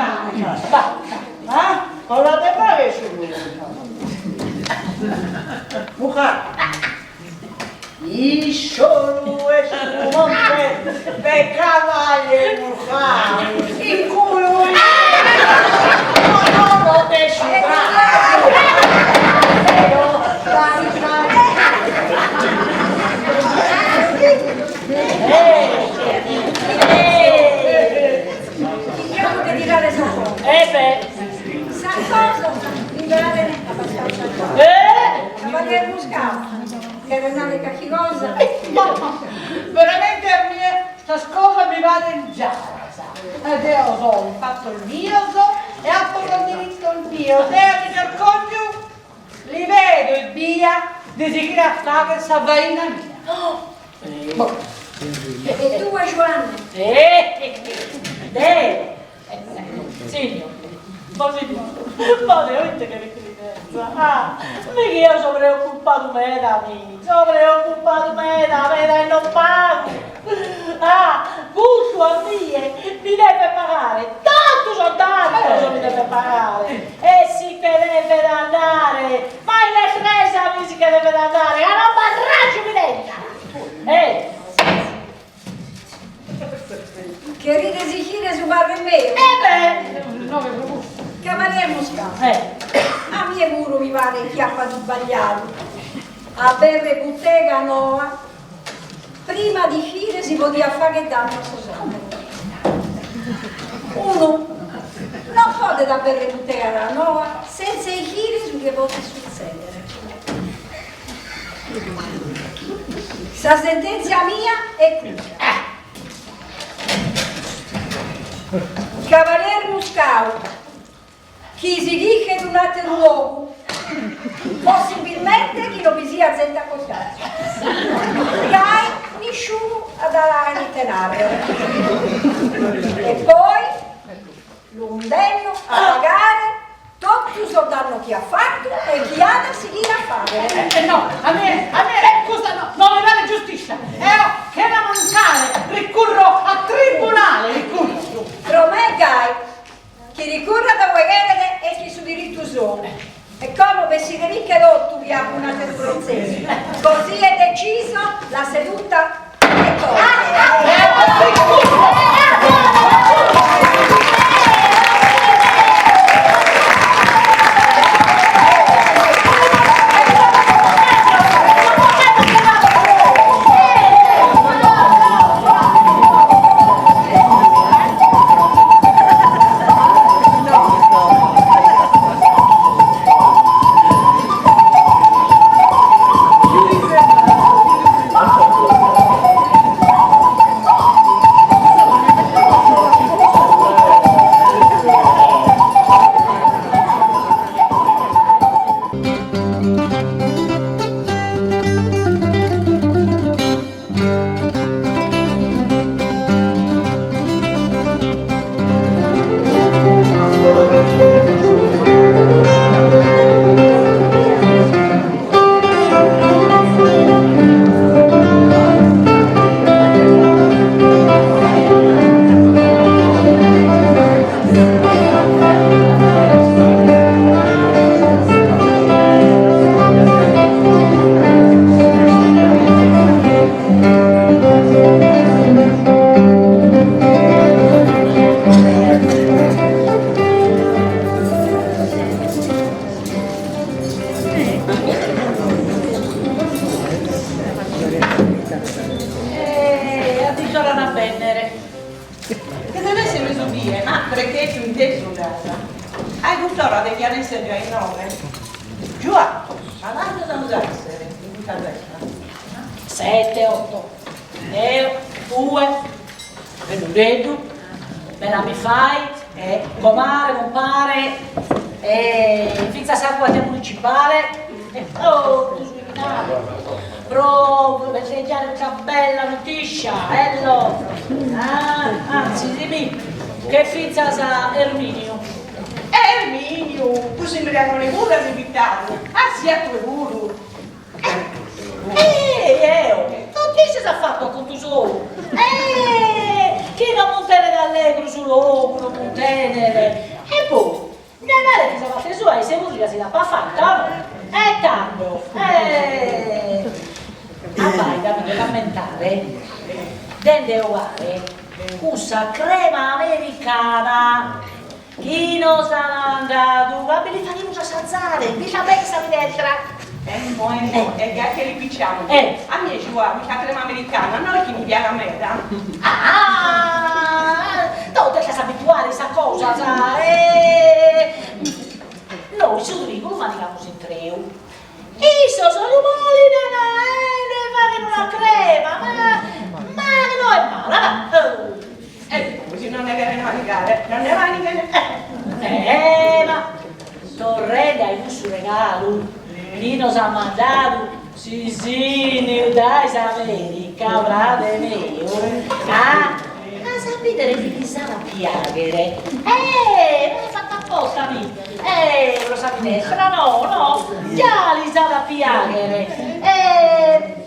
S10: Ah? Non la te fare su? Muja. Isolu est su monte de Cavalle Mujau, in cui no de su
S3: Chircamus de tirare sa conca.
S2: Eh beh.
S3: Sa cosa mi paret abbastanza giara.
S2: Eh!
S3: Cavalier Muscau, cheret narrer carchi cosa?
S7: Ma veramente a mie sas cosas mi parent giaras. Deo so in fattos mios e apo sos dirittos mios. Deo mi vergogno li pedo ebbia de sighire a fagher sa faina mia.
S3: E tue Giuanne?
S2: Eh, deo, signo, ma signo, ma deo ite cheret chi li nerza? Ah, mi chi eo so preoccupadu meda, mi, so preoccupadu meda, meda e non pagu. Ah, cussu a mie mi devet pagare, totu sos dannos mi devet pagare, e si che devet andare, ma in lestresa mi si che devet andare, ca non b'at raju chi tengat. Eh!
S3: Cherides ischire su parre meu?
S2: Eh beh! No che pro cussu.
S3: Cavalier Muscau.
S2: Eh!
S3: A mie puru mi paret chi apat isbagliadu a aberrer butega noa prima de ischire si podiat fagher dannu a sos ateros. Unu non podet aberrer butega noa senza ischire su chi podet sutzedere. Sa sentèntzia mia est custa. Cavalier Muscau, chi si chirchet un'àteru logu, possibilmente chi non bi siat zente a costàgiu. Gai nisciunu at a àere ite nàrrere. E poi Lu cundenno a pagare totu sos dannos chi at fatu e chi at a sighire a fàghere.
S7: E no, a mie, a mie custa no, no mi paret giustiscia. Eo, chena mancare, ricurro a tribunale, ricurro.
S3: Pro me gai, chi ricurrat a ue cheret est in su diritu sou. E como bessidemiche totu chi apo un'ateru protzessu. Così è deciso, la seduta è tolta.
S10: Precheddu intesu nd'as? A cust'ora devian esser già inoghe. Giuà, ma cantos amus a esser in custa festa?
S2: Sette, otto. Eo, tue, Bennudeddu, Bella mi fai, comare, compare, e fintzas sa guardia municipale, e totu su bighinadu, pro festeggiare custa bella notiscia, ello, ah, antzis, mi, che fintzas Erminiu.
S10: Erminiu, cussu imbriagone puru as invitadu, ah siat tue puru.
S2: Eh, eo, non ti ses fatu a contu sou? Eh, chi non muntenet allegru su logu, non muntenet. E poi, nde paret chi sa parte sua isse puru già si l'apat fata, o no? E tando, eh, abbaida, mi devo ammentare de nde 'ogare cussa crema americana Chi nos an mandadu, a bi li faghimus assazare, mi sa bene sa minestra.
S10: Emmo, emmo, e gai che li picciamus. A mie Giuà, custa crema americana no est chi mi piagat meda.
S2: Ah, no, t'as abituare a sa cosa, sa e Nois su trigu lu manigamus intreu. Issos lu molinan e nde faghen una crema, ma ma no est mala, va.
S10: E poi si non nde cheren manigare, non nde manighen.
S2: Eh, ma torrende a cussu regalu chi nos at mandadu Sisiniu dae s'America, frade meu, ah, as a bìdere chi lis at a piàghere. Eh, no est fata aposta, mi. Eh, pro sa minestra, no, no, già lis at a piàghere. Eh,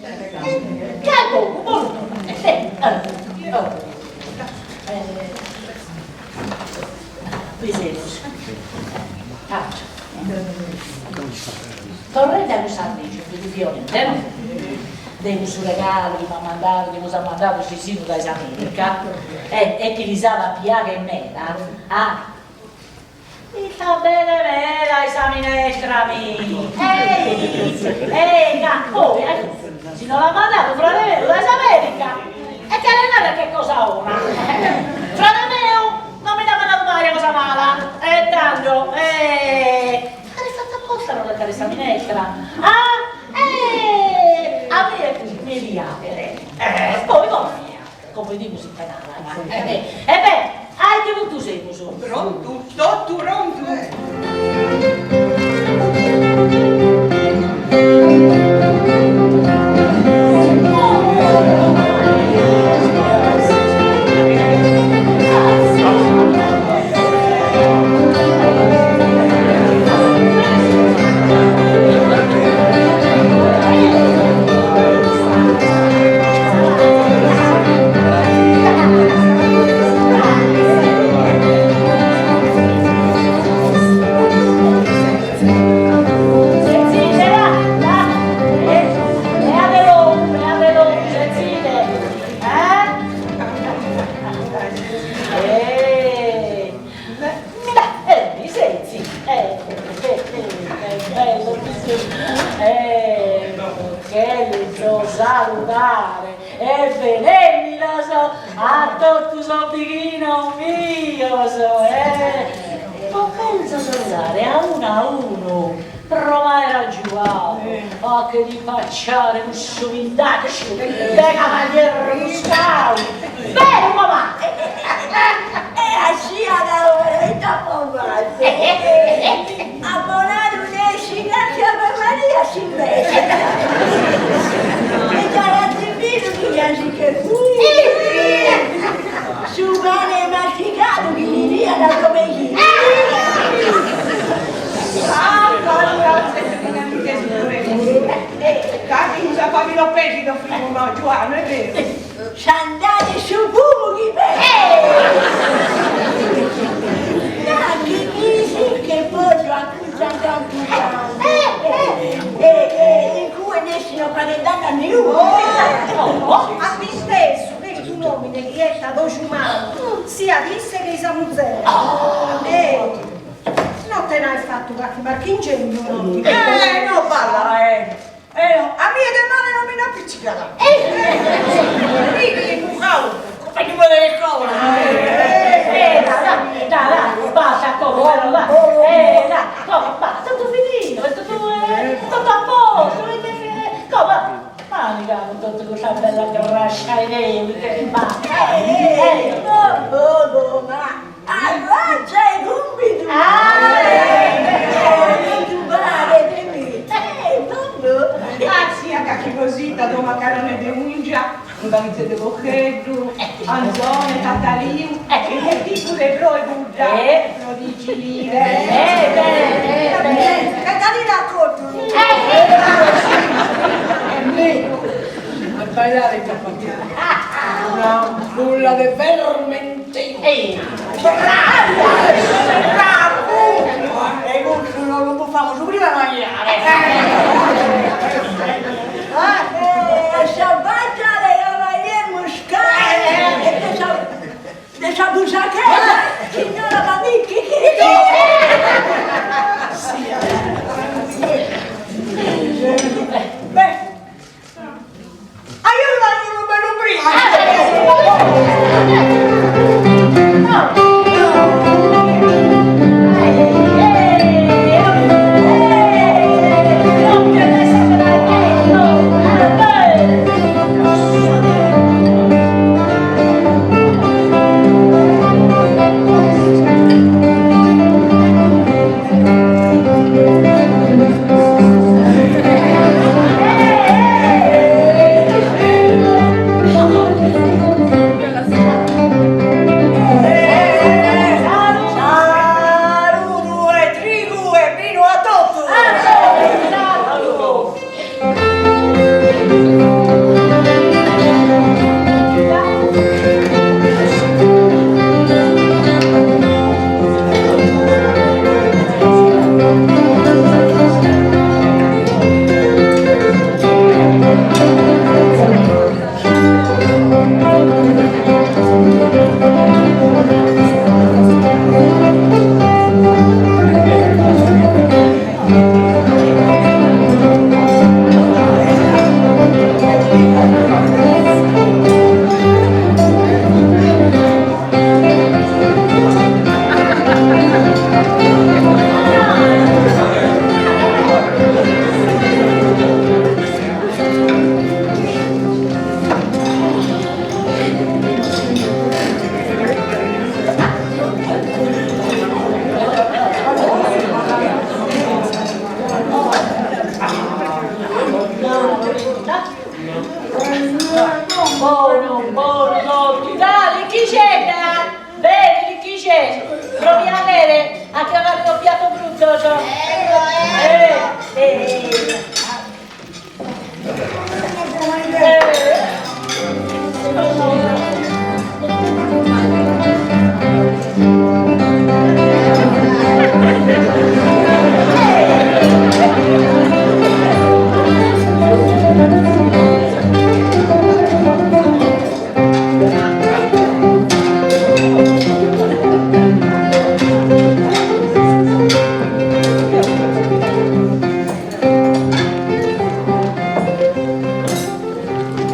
S2: già est bonu, bonu torrare, eh, bi semus. Tantu. Torrende a cuss'arrejonu chi ti fio nende, no? De cussu regalu chi m'at mandadu, chi nos at mandadu Sisinu dae s'America, e e chi lis at a piagher meda, ah, Ita bene meda sa minestra mi! Ei! Ei, ca poi, si no l'at mandadu frade meu dae s'America, e cheret narrer ch'est cosa 'ona. Frade meu non mi nd'at mandadu mai cosa mala, e tando, eh, est fata apposta pro lettare sa minestra. Ah, eh, a mie mi piaghet. E poi Como 'idimus ite naran. E beh, a ite puntu semus?
S10: Prontu, totu prontu.
S2: Chelzo saludare e benennidos a totu sos bighinos mios e bos chelzo saludare a unu a unu pro m'aer aggiuadu a che dipacciare cussu vindacciu de cavalier Muscau. Beru mamà?
S8: E asciat ora ite apo fatu? Apo nadu nessi gràtzias Ave Maria s'imbesse. E già l'azis bidu chi già si che fuit. Su pane masticadu chi li diat a Domenichinu. S'andade su fumu chi b'est! Nachi mi si che pòngio a cussa campusantu e in cue nessi no faghet dannu a niunu.
S11: A b'intesu b'est un'omine chi 'ettat oju malu, siat isse che i sa muzere. E no te n'as fattu carchi marchingegnu, no?
S10: Eh, no balla, eh! Eo, a mie de male non mi nd'appiccicat. Mi chi mucau, cumpagnu meu de iscola.
S2: Eh, dai, dai. Ma
S8: Non bolu, ma arratza 'e cumbidu! Non paret mi! Babbu!
S10: Ah, siat carchi cosita, unu macarrone de ungia, unu panitzu de porcheddu, anzone, tataliu, e che tipu de prou 'e pudda pro digilire.
S11: Catalina a coddu!
S6: A bailare ita faghiat? Una ampulla de vermentinu.
S10: Bravu! Bravu! E cussu no lu bufamus prima 'e mandiare.
S8: A sa faccia de Cavalier Muscau e de sa de sa busachera signora Manicchi.
S10: Beh, Aiuto unu bellu brindisi!
S1: Saludu e trigu e binu a totus!
S2: Bonu, bonu totu, dai, Licchicedda! Beni, Licchicè, pro piaghere, a che ogare sos piatos brutos.
S9: Ecco, ecco.
S2: Eh,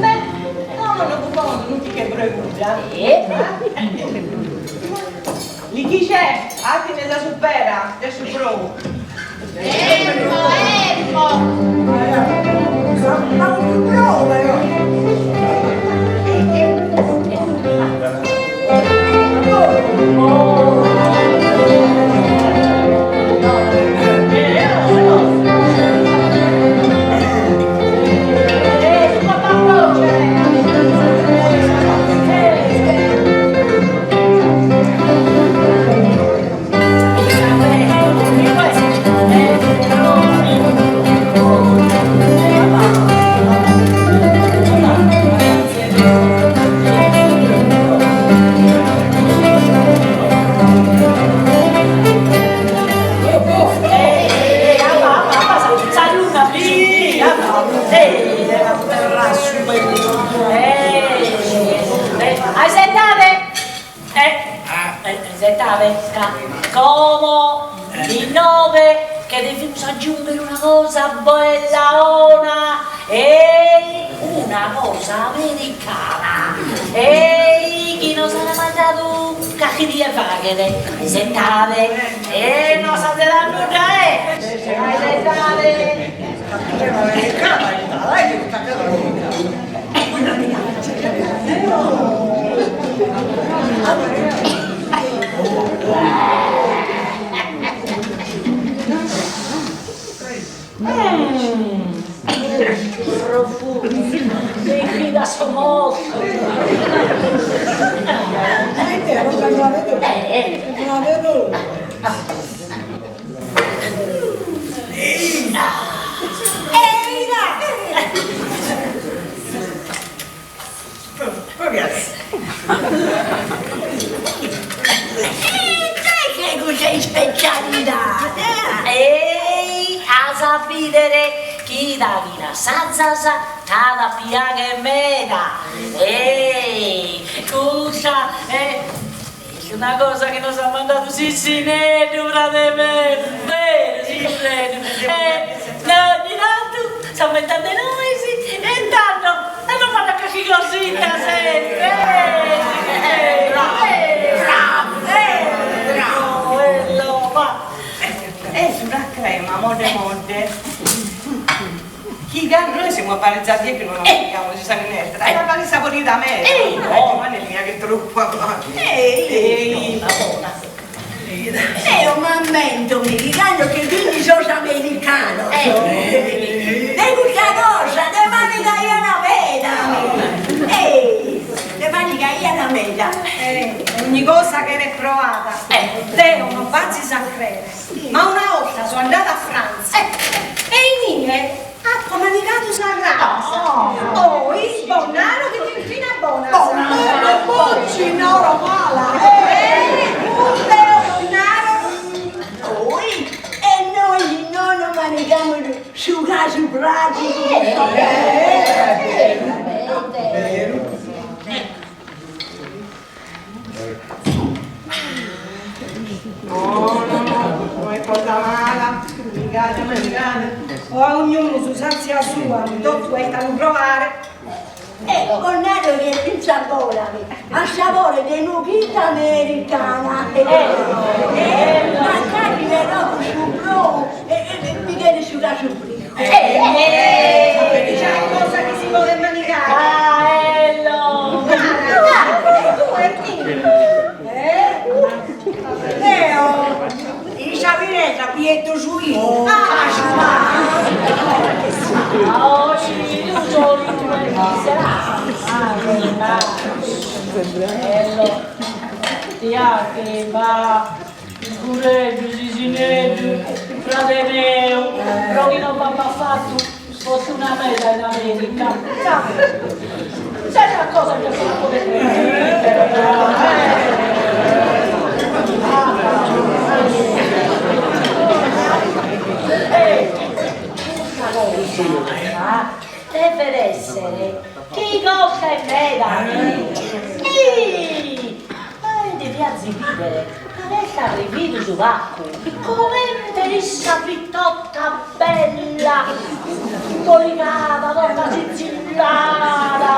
S10: Beh, como nos bufamus unu ticu 'e brou 'e pudda. Licchicè, 'atimi sa supera de su brou.
S9: Emmo, emmo.
S1: Ma custu brou però.
S2: Aisettade! Aisettade, ca como inoghe che devimus aggiunghere una cosa bella 'ona ei una cosa americana ei chi nos an mandadu carchi die faghet aisettade e no s'azedat nudda eh aisettade Profumu, mi fida su mossu.
S8: Ita est custa ispecialidade?
S2: Ei, as a bìdere chi daghi l'assazas t'at a piagher meda. Ei, custa est una cosa chi nos at mandadu Sissineddu, frade meu, beru Sissineddu, e ogni tantu s'ammentat de nois e tando nos mandat carchi cosita sempre, eh Sissineddu, bravu, bravu, ello, ma.
S10: Est una crema modde modde. Chi cando noi semus aparitzados chi non la mandigamus sa minestra, e la saporida meda. Giovanni li piaghet troppu a
S8: Ehi! Eo m'ammento mi chi cando che fin sos americanos, de custa cosa nde mandigaian meda, ehi, nde mandigaian meda.
S11: Ogni cosa cheret proada, deo non b'azis a crere. Ma una 'olta so andada a Frantza e inie apo manigadu sa rasa. Oi bos naro chi fin fina bonas.
S6: Bonas, boci, noro mala.
S11: Eh, deo bos naro.
S8: Oi, e nois nono manigamus su casu pràticu cun
S10: No, no, no, no est cosa mala, manigade, manigade.
S11: O a ognunu s'usàntzia sua, totu est a lu provare.
S8: E bos naro chi est fintzas bona, at sabore de nughita americana. E mancari però cun su brou bi cheret su casu friscu.
S11: Già est cosa chi si podet manigare.
S2: Ah, ello!
S12: Deo in sa pineta bi 'eto su 'inu.
S2: Cureddu, Sisineddu, frade meu, pro chi non b'apat fatu fortuna meda in America. Tzertas cosas non si las podet permìtere, però. E custa cosa devet èssere chi costet meda. Ih! E deviazis bìdere cando est arrividu su pacu, comente issa fit tota bella, imboligada, tota sizillada,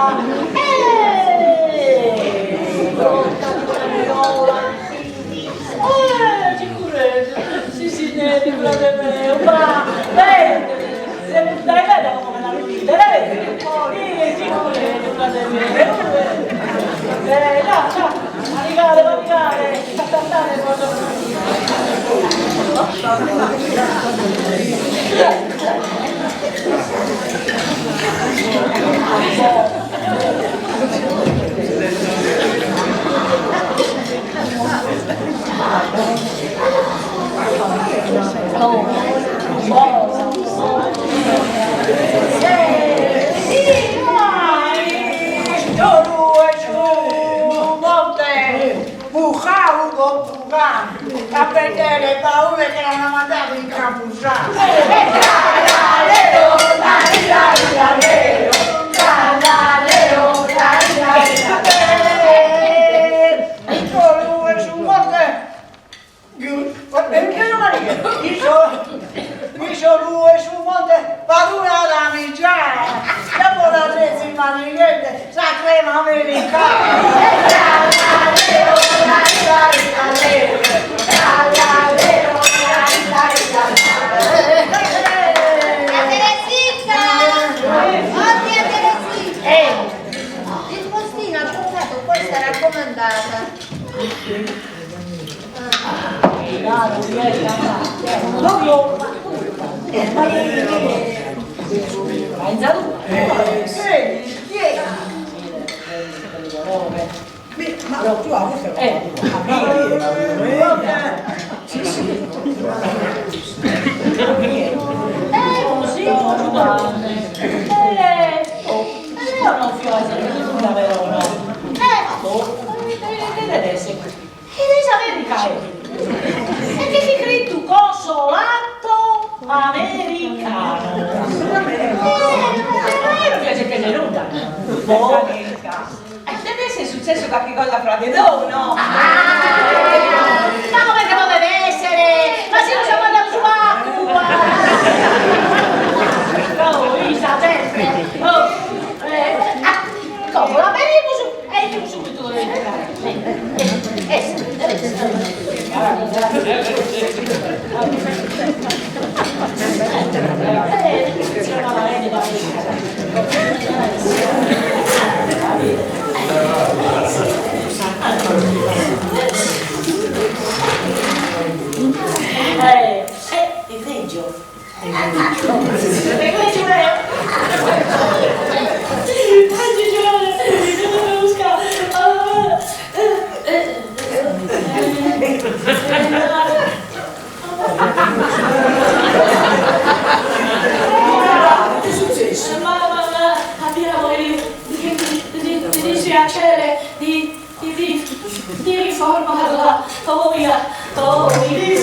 S2: e tota pitagnola. Eh, Cicureddu, Sisineddu, frade meu, ma bene, semus dae meda como chena lu bìdere, eh, Cicureddu, frade meu, eh, no, no. Manigade, manigade, atatade bos.
S12: Bucau totu cantu, a bendere baule che l'ana mandadu in campusantu. Su monte In s'oru 'e su monte b'at una damigiana, già bos la sezis manighende sa crema americana.
S9: Tia Teresita! Oh, tia Teresita! Il postino. questa raccomandata.
S2: Eh, così, Giuanne. Eh, oh, eo non fio a nulla però, no. Eh, ma boh, che deve essere? E de s'America è. E che si scritto consolato americano. Eh, non piace che nulla. Boh.
S10: E deve essere successo qualche cosa fra di noi, no?
S2: Ah, ma come che deve essere? Ma se non siamo andati su acqua! Oh, Isa, sempre! Oh, ah, come la vediamo su? E io subito devo entrare. Egregio. Egregio meu.
S6: Che è successo?
S2: Ma, ma, ma abbiamo il dispiacere di, di, di, di informarla. Oh, via, oh, via.
S10: Sì,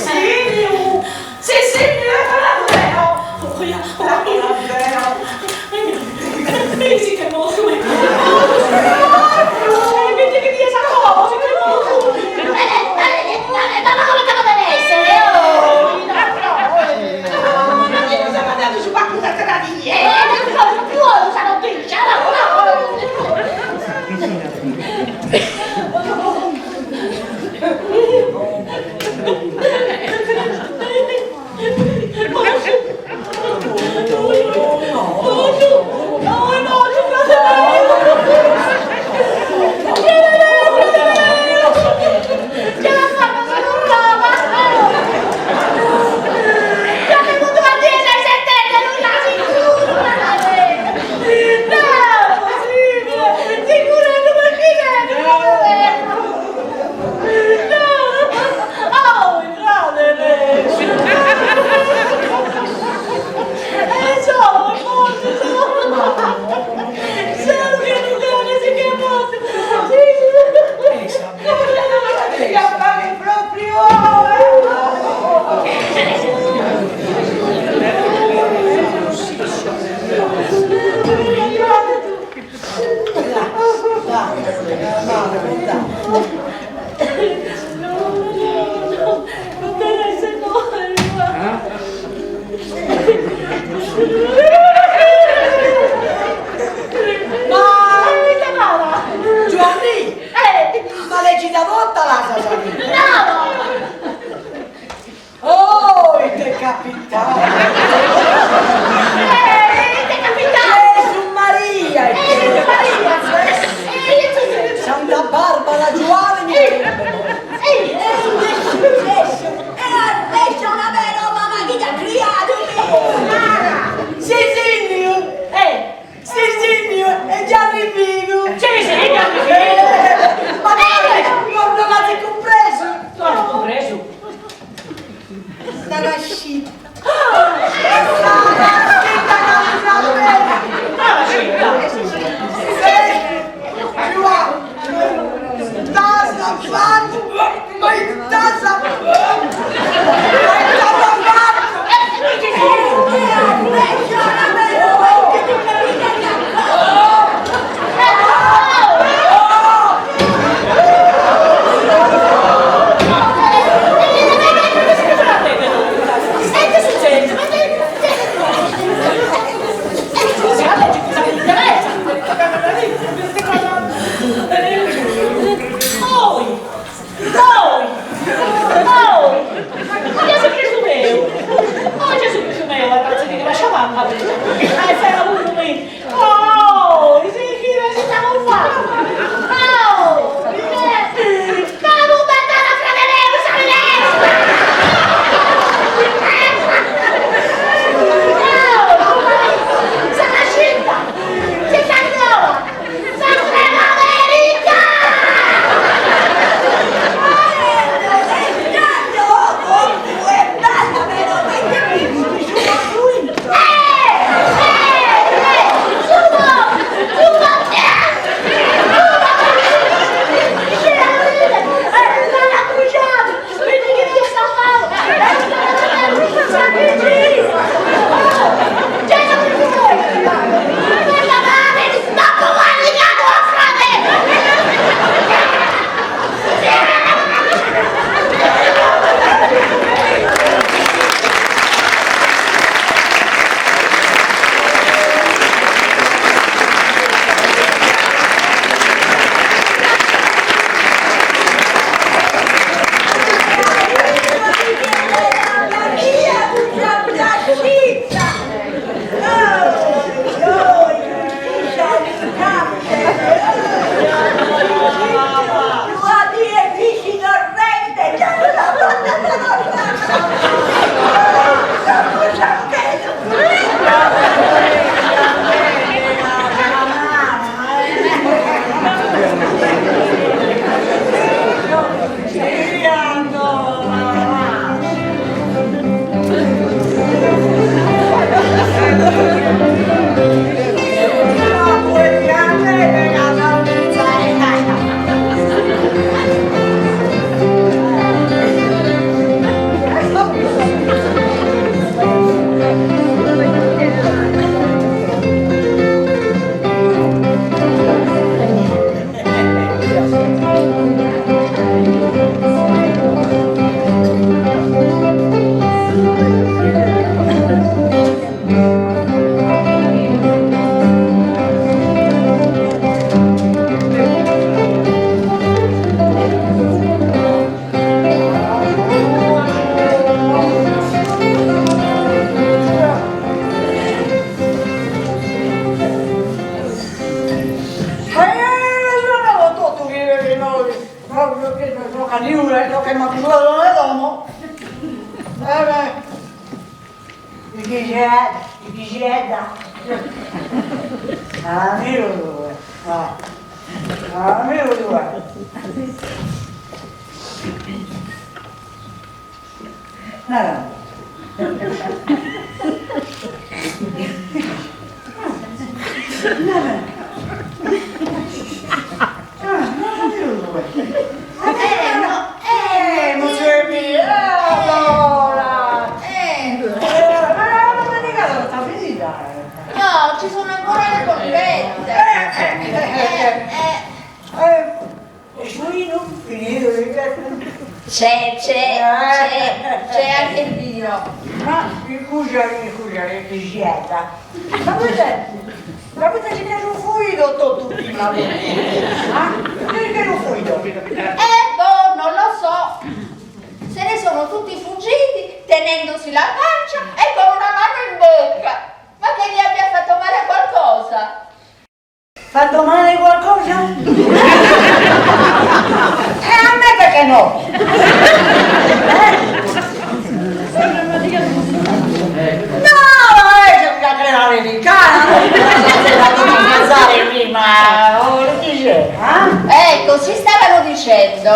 S10: sì, sì, mi è
S2: Oh, via, oh, via. Mi si che mo, come. Vedi che dia sa cosa, che mo. Ma come che deve essere? Oh,
S10: Ma chi non siamo andati su qualcosa tra di
S2: eh, più usa non dice, no, no.
S12: Che sono caniure, che mi ha buttato nel domo. Eh beh. Chi c'è? Chi c'è da? Ah, mio due. Ah, mio due. Nara. Nara. Ah, mio due.
S9: Eh, no,
S12: eh, non c'è più. Allora. Ma la manicata sta finita.
S9: No, ci sono ancora le polpette.
S12: E suino, finito di
S9: C'è, c'è, c'è, c'è anche il vino.
S12: Ma scusa, scusa, che siete? Ma questa, ma questa ci piace un fuido tutto prima. Ah? Perché non fuido?
S9: Eh, boh, non lo so. Se ne sono tutti fuggiti tenendosi la pancia e con una mano in bocca. Ma che gli abbia fatto male qualcosa?
S12: Fatto male qualcosa? E a me perché no? No, c'è una crema americana, la devi mangiare prima, oh, lo dice, eh?
S9: Ecco, si stavano dicendo.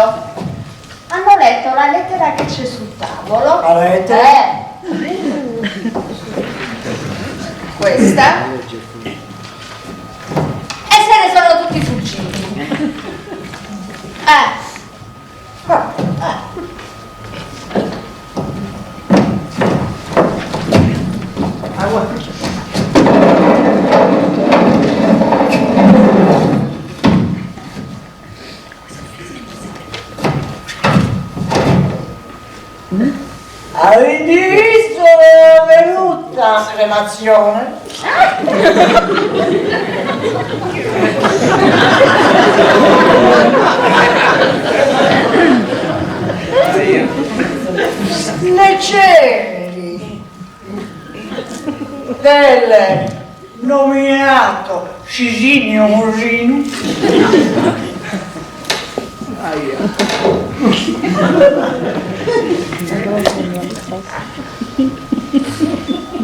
S9: Hanno letto la lettera che c'è sul tavolo.
S12: La lettera?
S9: Eh. Questa. E se ne sono tutti fuggiti. Eh.
S12: Avete visto la venuta cremazione? Le ceneri del nominato Sisinio Mosino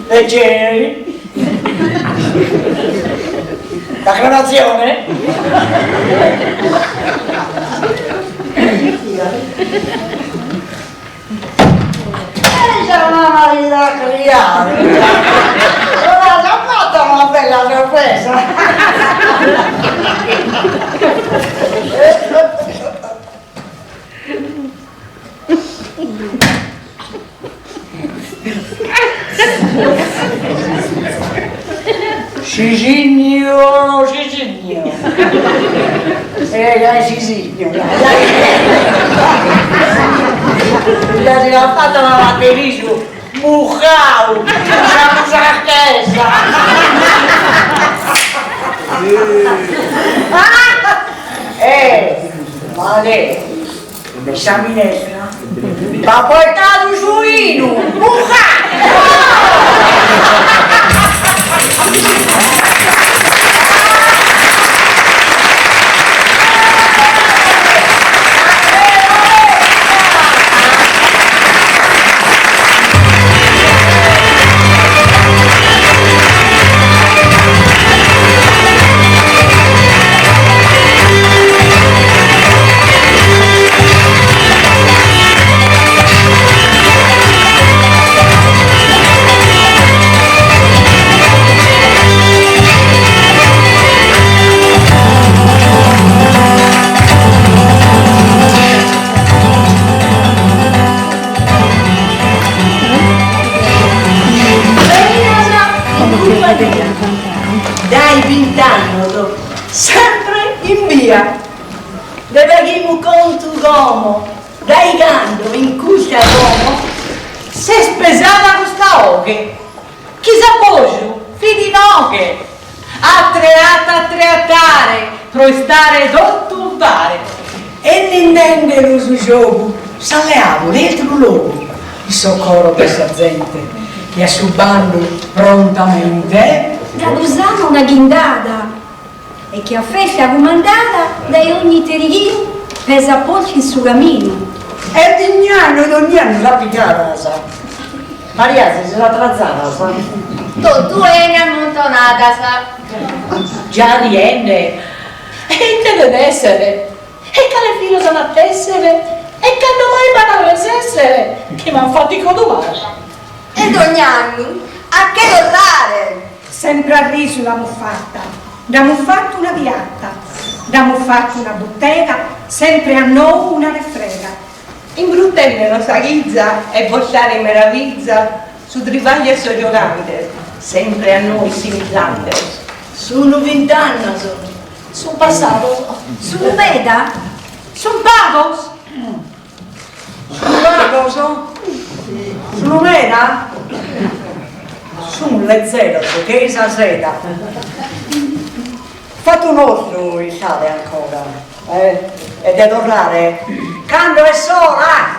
S12: Le ceneri la cremazione e c'è una marina criata non ha già fatto una bella sorpresa. Sisinio, Sisinio. Eh, dai, Sisinio, dai. Dai, l'ha fatta la batteria Mucau, la musacchesa. Eh, ma lei, sa minestra, ma portato suino, mucau!
S6: Dai vent'anni, sempre in via. Deve conto como, dai gando in custa domo,
S7: Se spesava questa oghe. Chi sa boju, fidi noghe. Attreata a treatare, pro stare dotto un pare.
S6: E n'intende lo su gioco, s'alleavo l'altro luogo, il soccorro per sa gente, che a su bando prontamente
S11: Da usava una ghindata e che a festa comandata dai ogni terighino.
S3: Pesa postu in su caminu.
S12: E dogni annu e dogni annu sas pigadas. Maria si sun atrazadas.
S9: Totu 'ene ammuntonadas.
S2: Già riende. E ite det essere? E cale filos an a tessere? E cando mai b'at a resessere chi m'an fatu icodumare?
S3: E dogn'annu a che torrare.
S11: Sempre a risu l'amus fatta, nd'amus fattu una piatta, nd'amus fattu una buttega, sempre a nou una refrega.
S10: Imbruttende-nos sa chiza e bostare in meraviza su tribagliu 'e sos giogantes, sempre a nois simizantes.
S12: Sunu vint'annos.
S2: Sun passados.
S3: Sunu meda?
S7: Sun pagos?
S12: Sunu pagos? Sunu meda? Sun lezeros che-i sa seda.
S1: Fatu nostru istade ancora, eh? E de torrare cando est s'ora!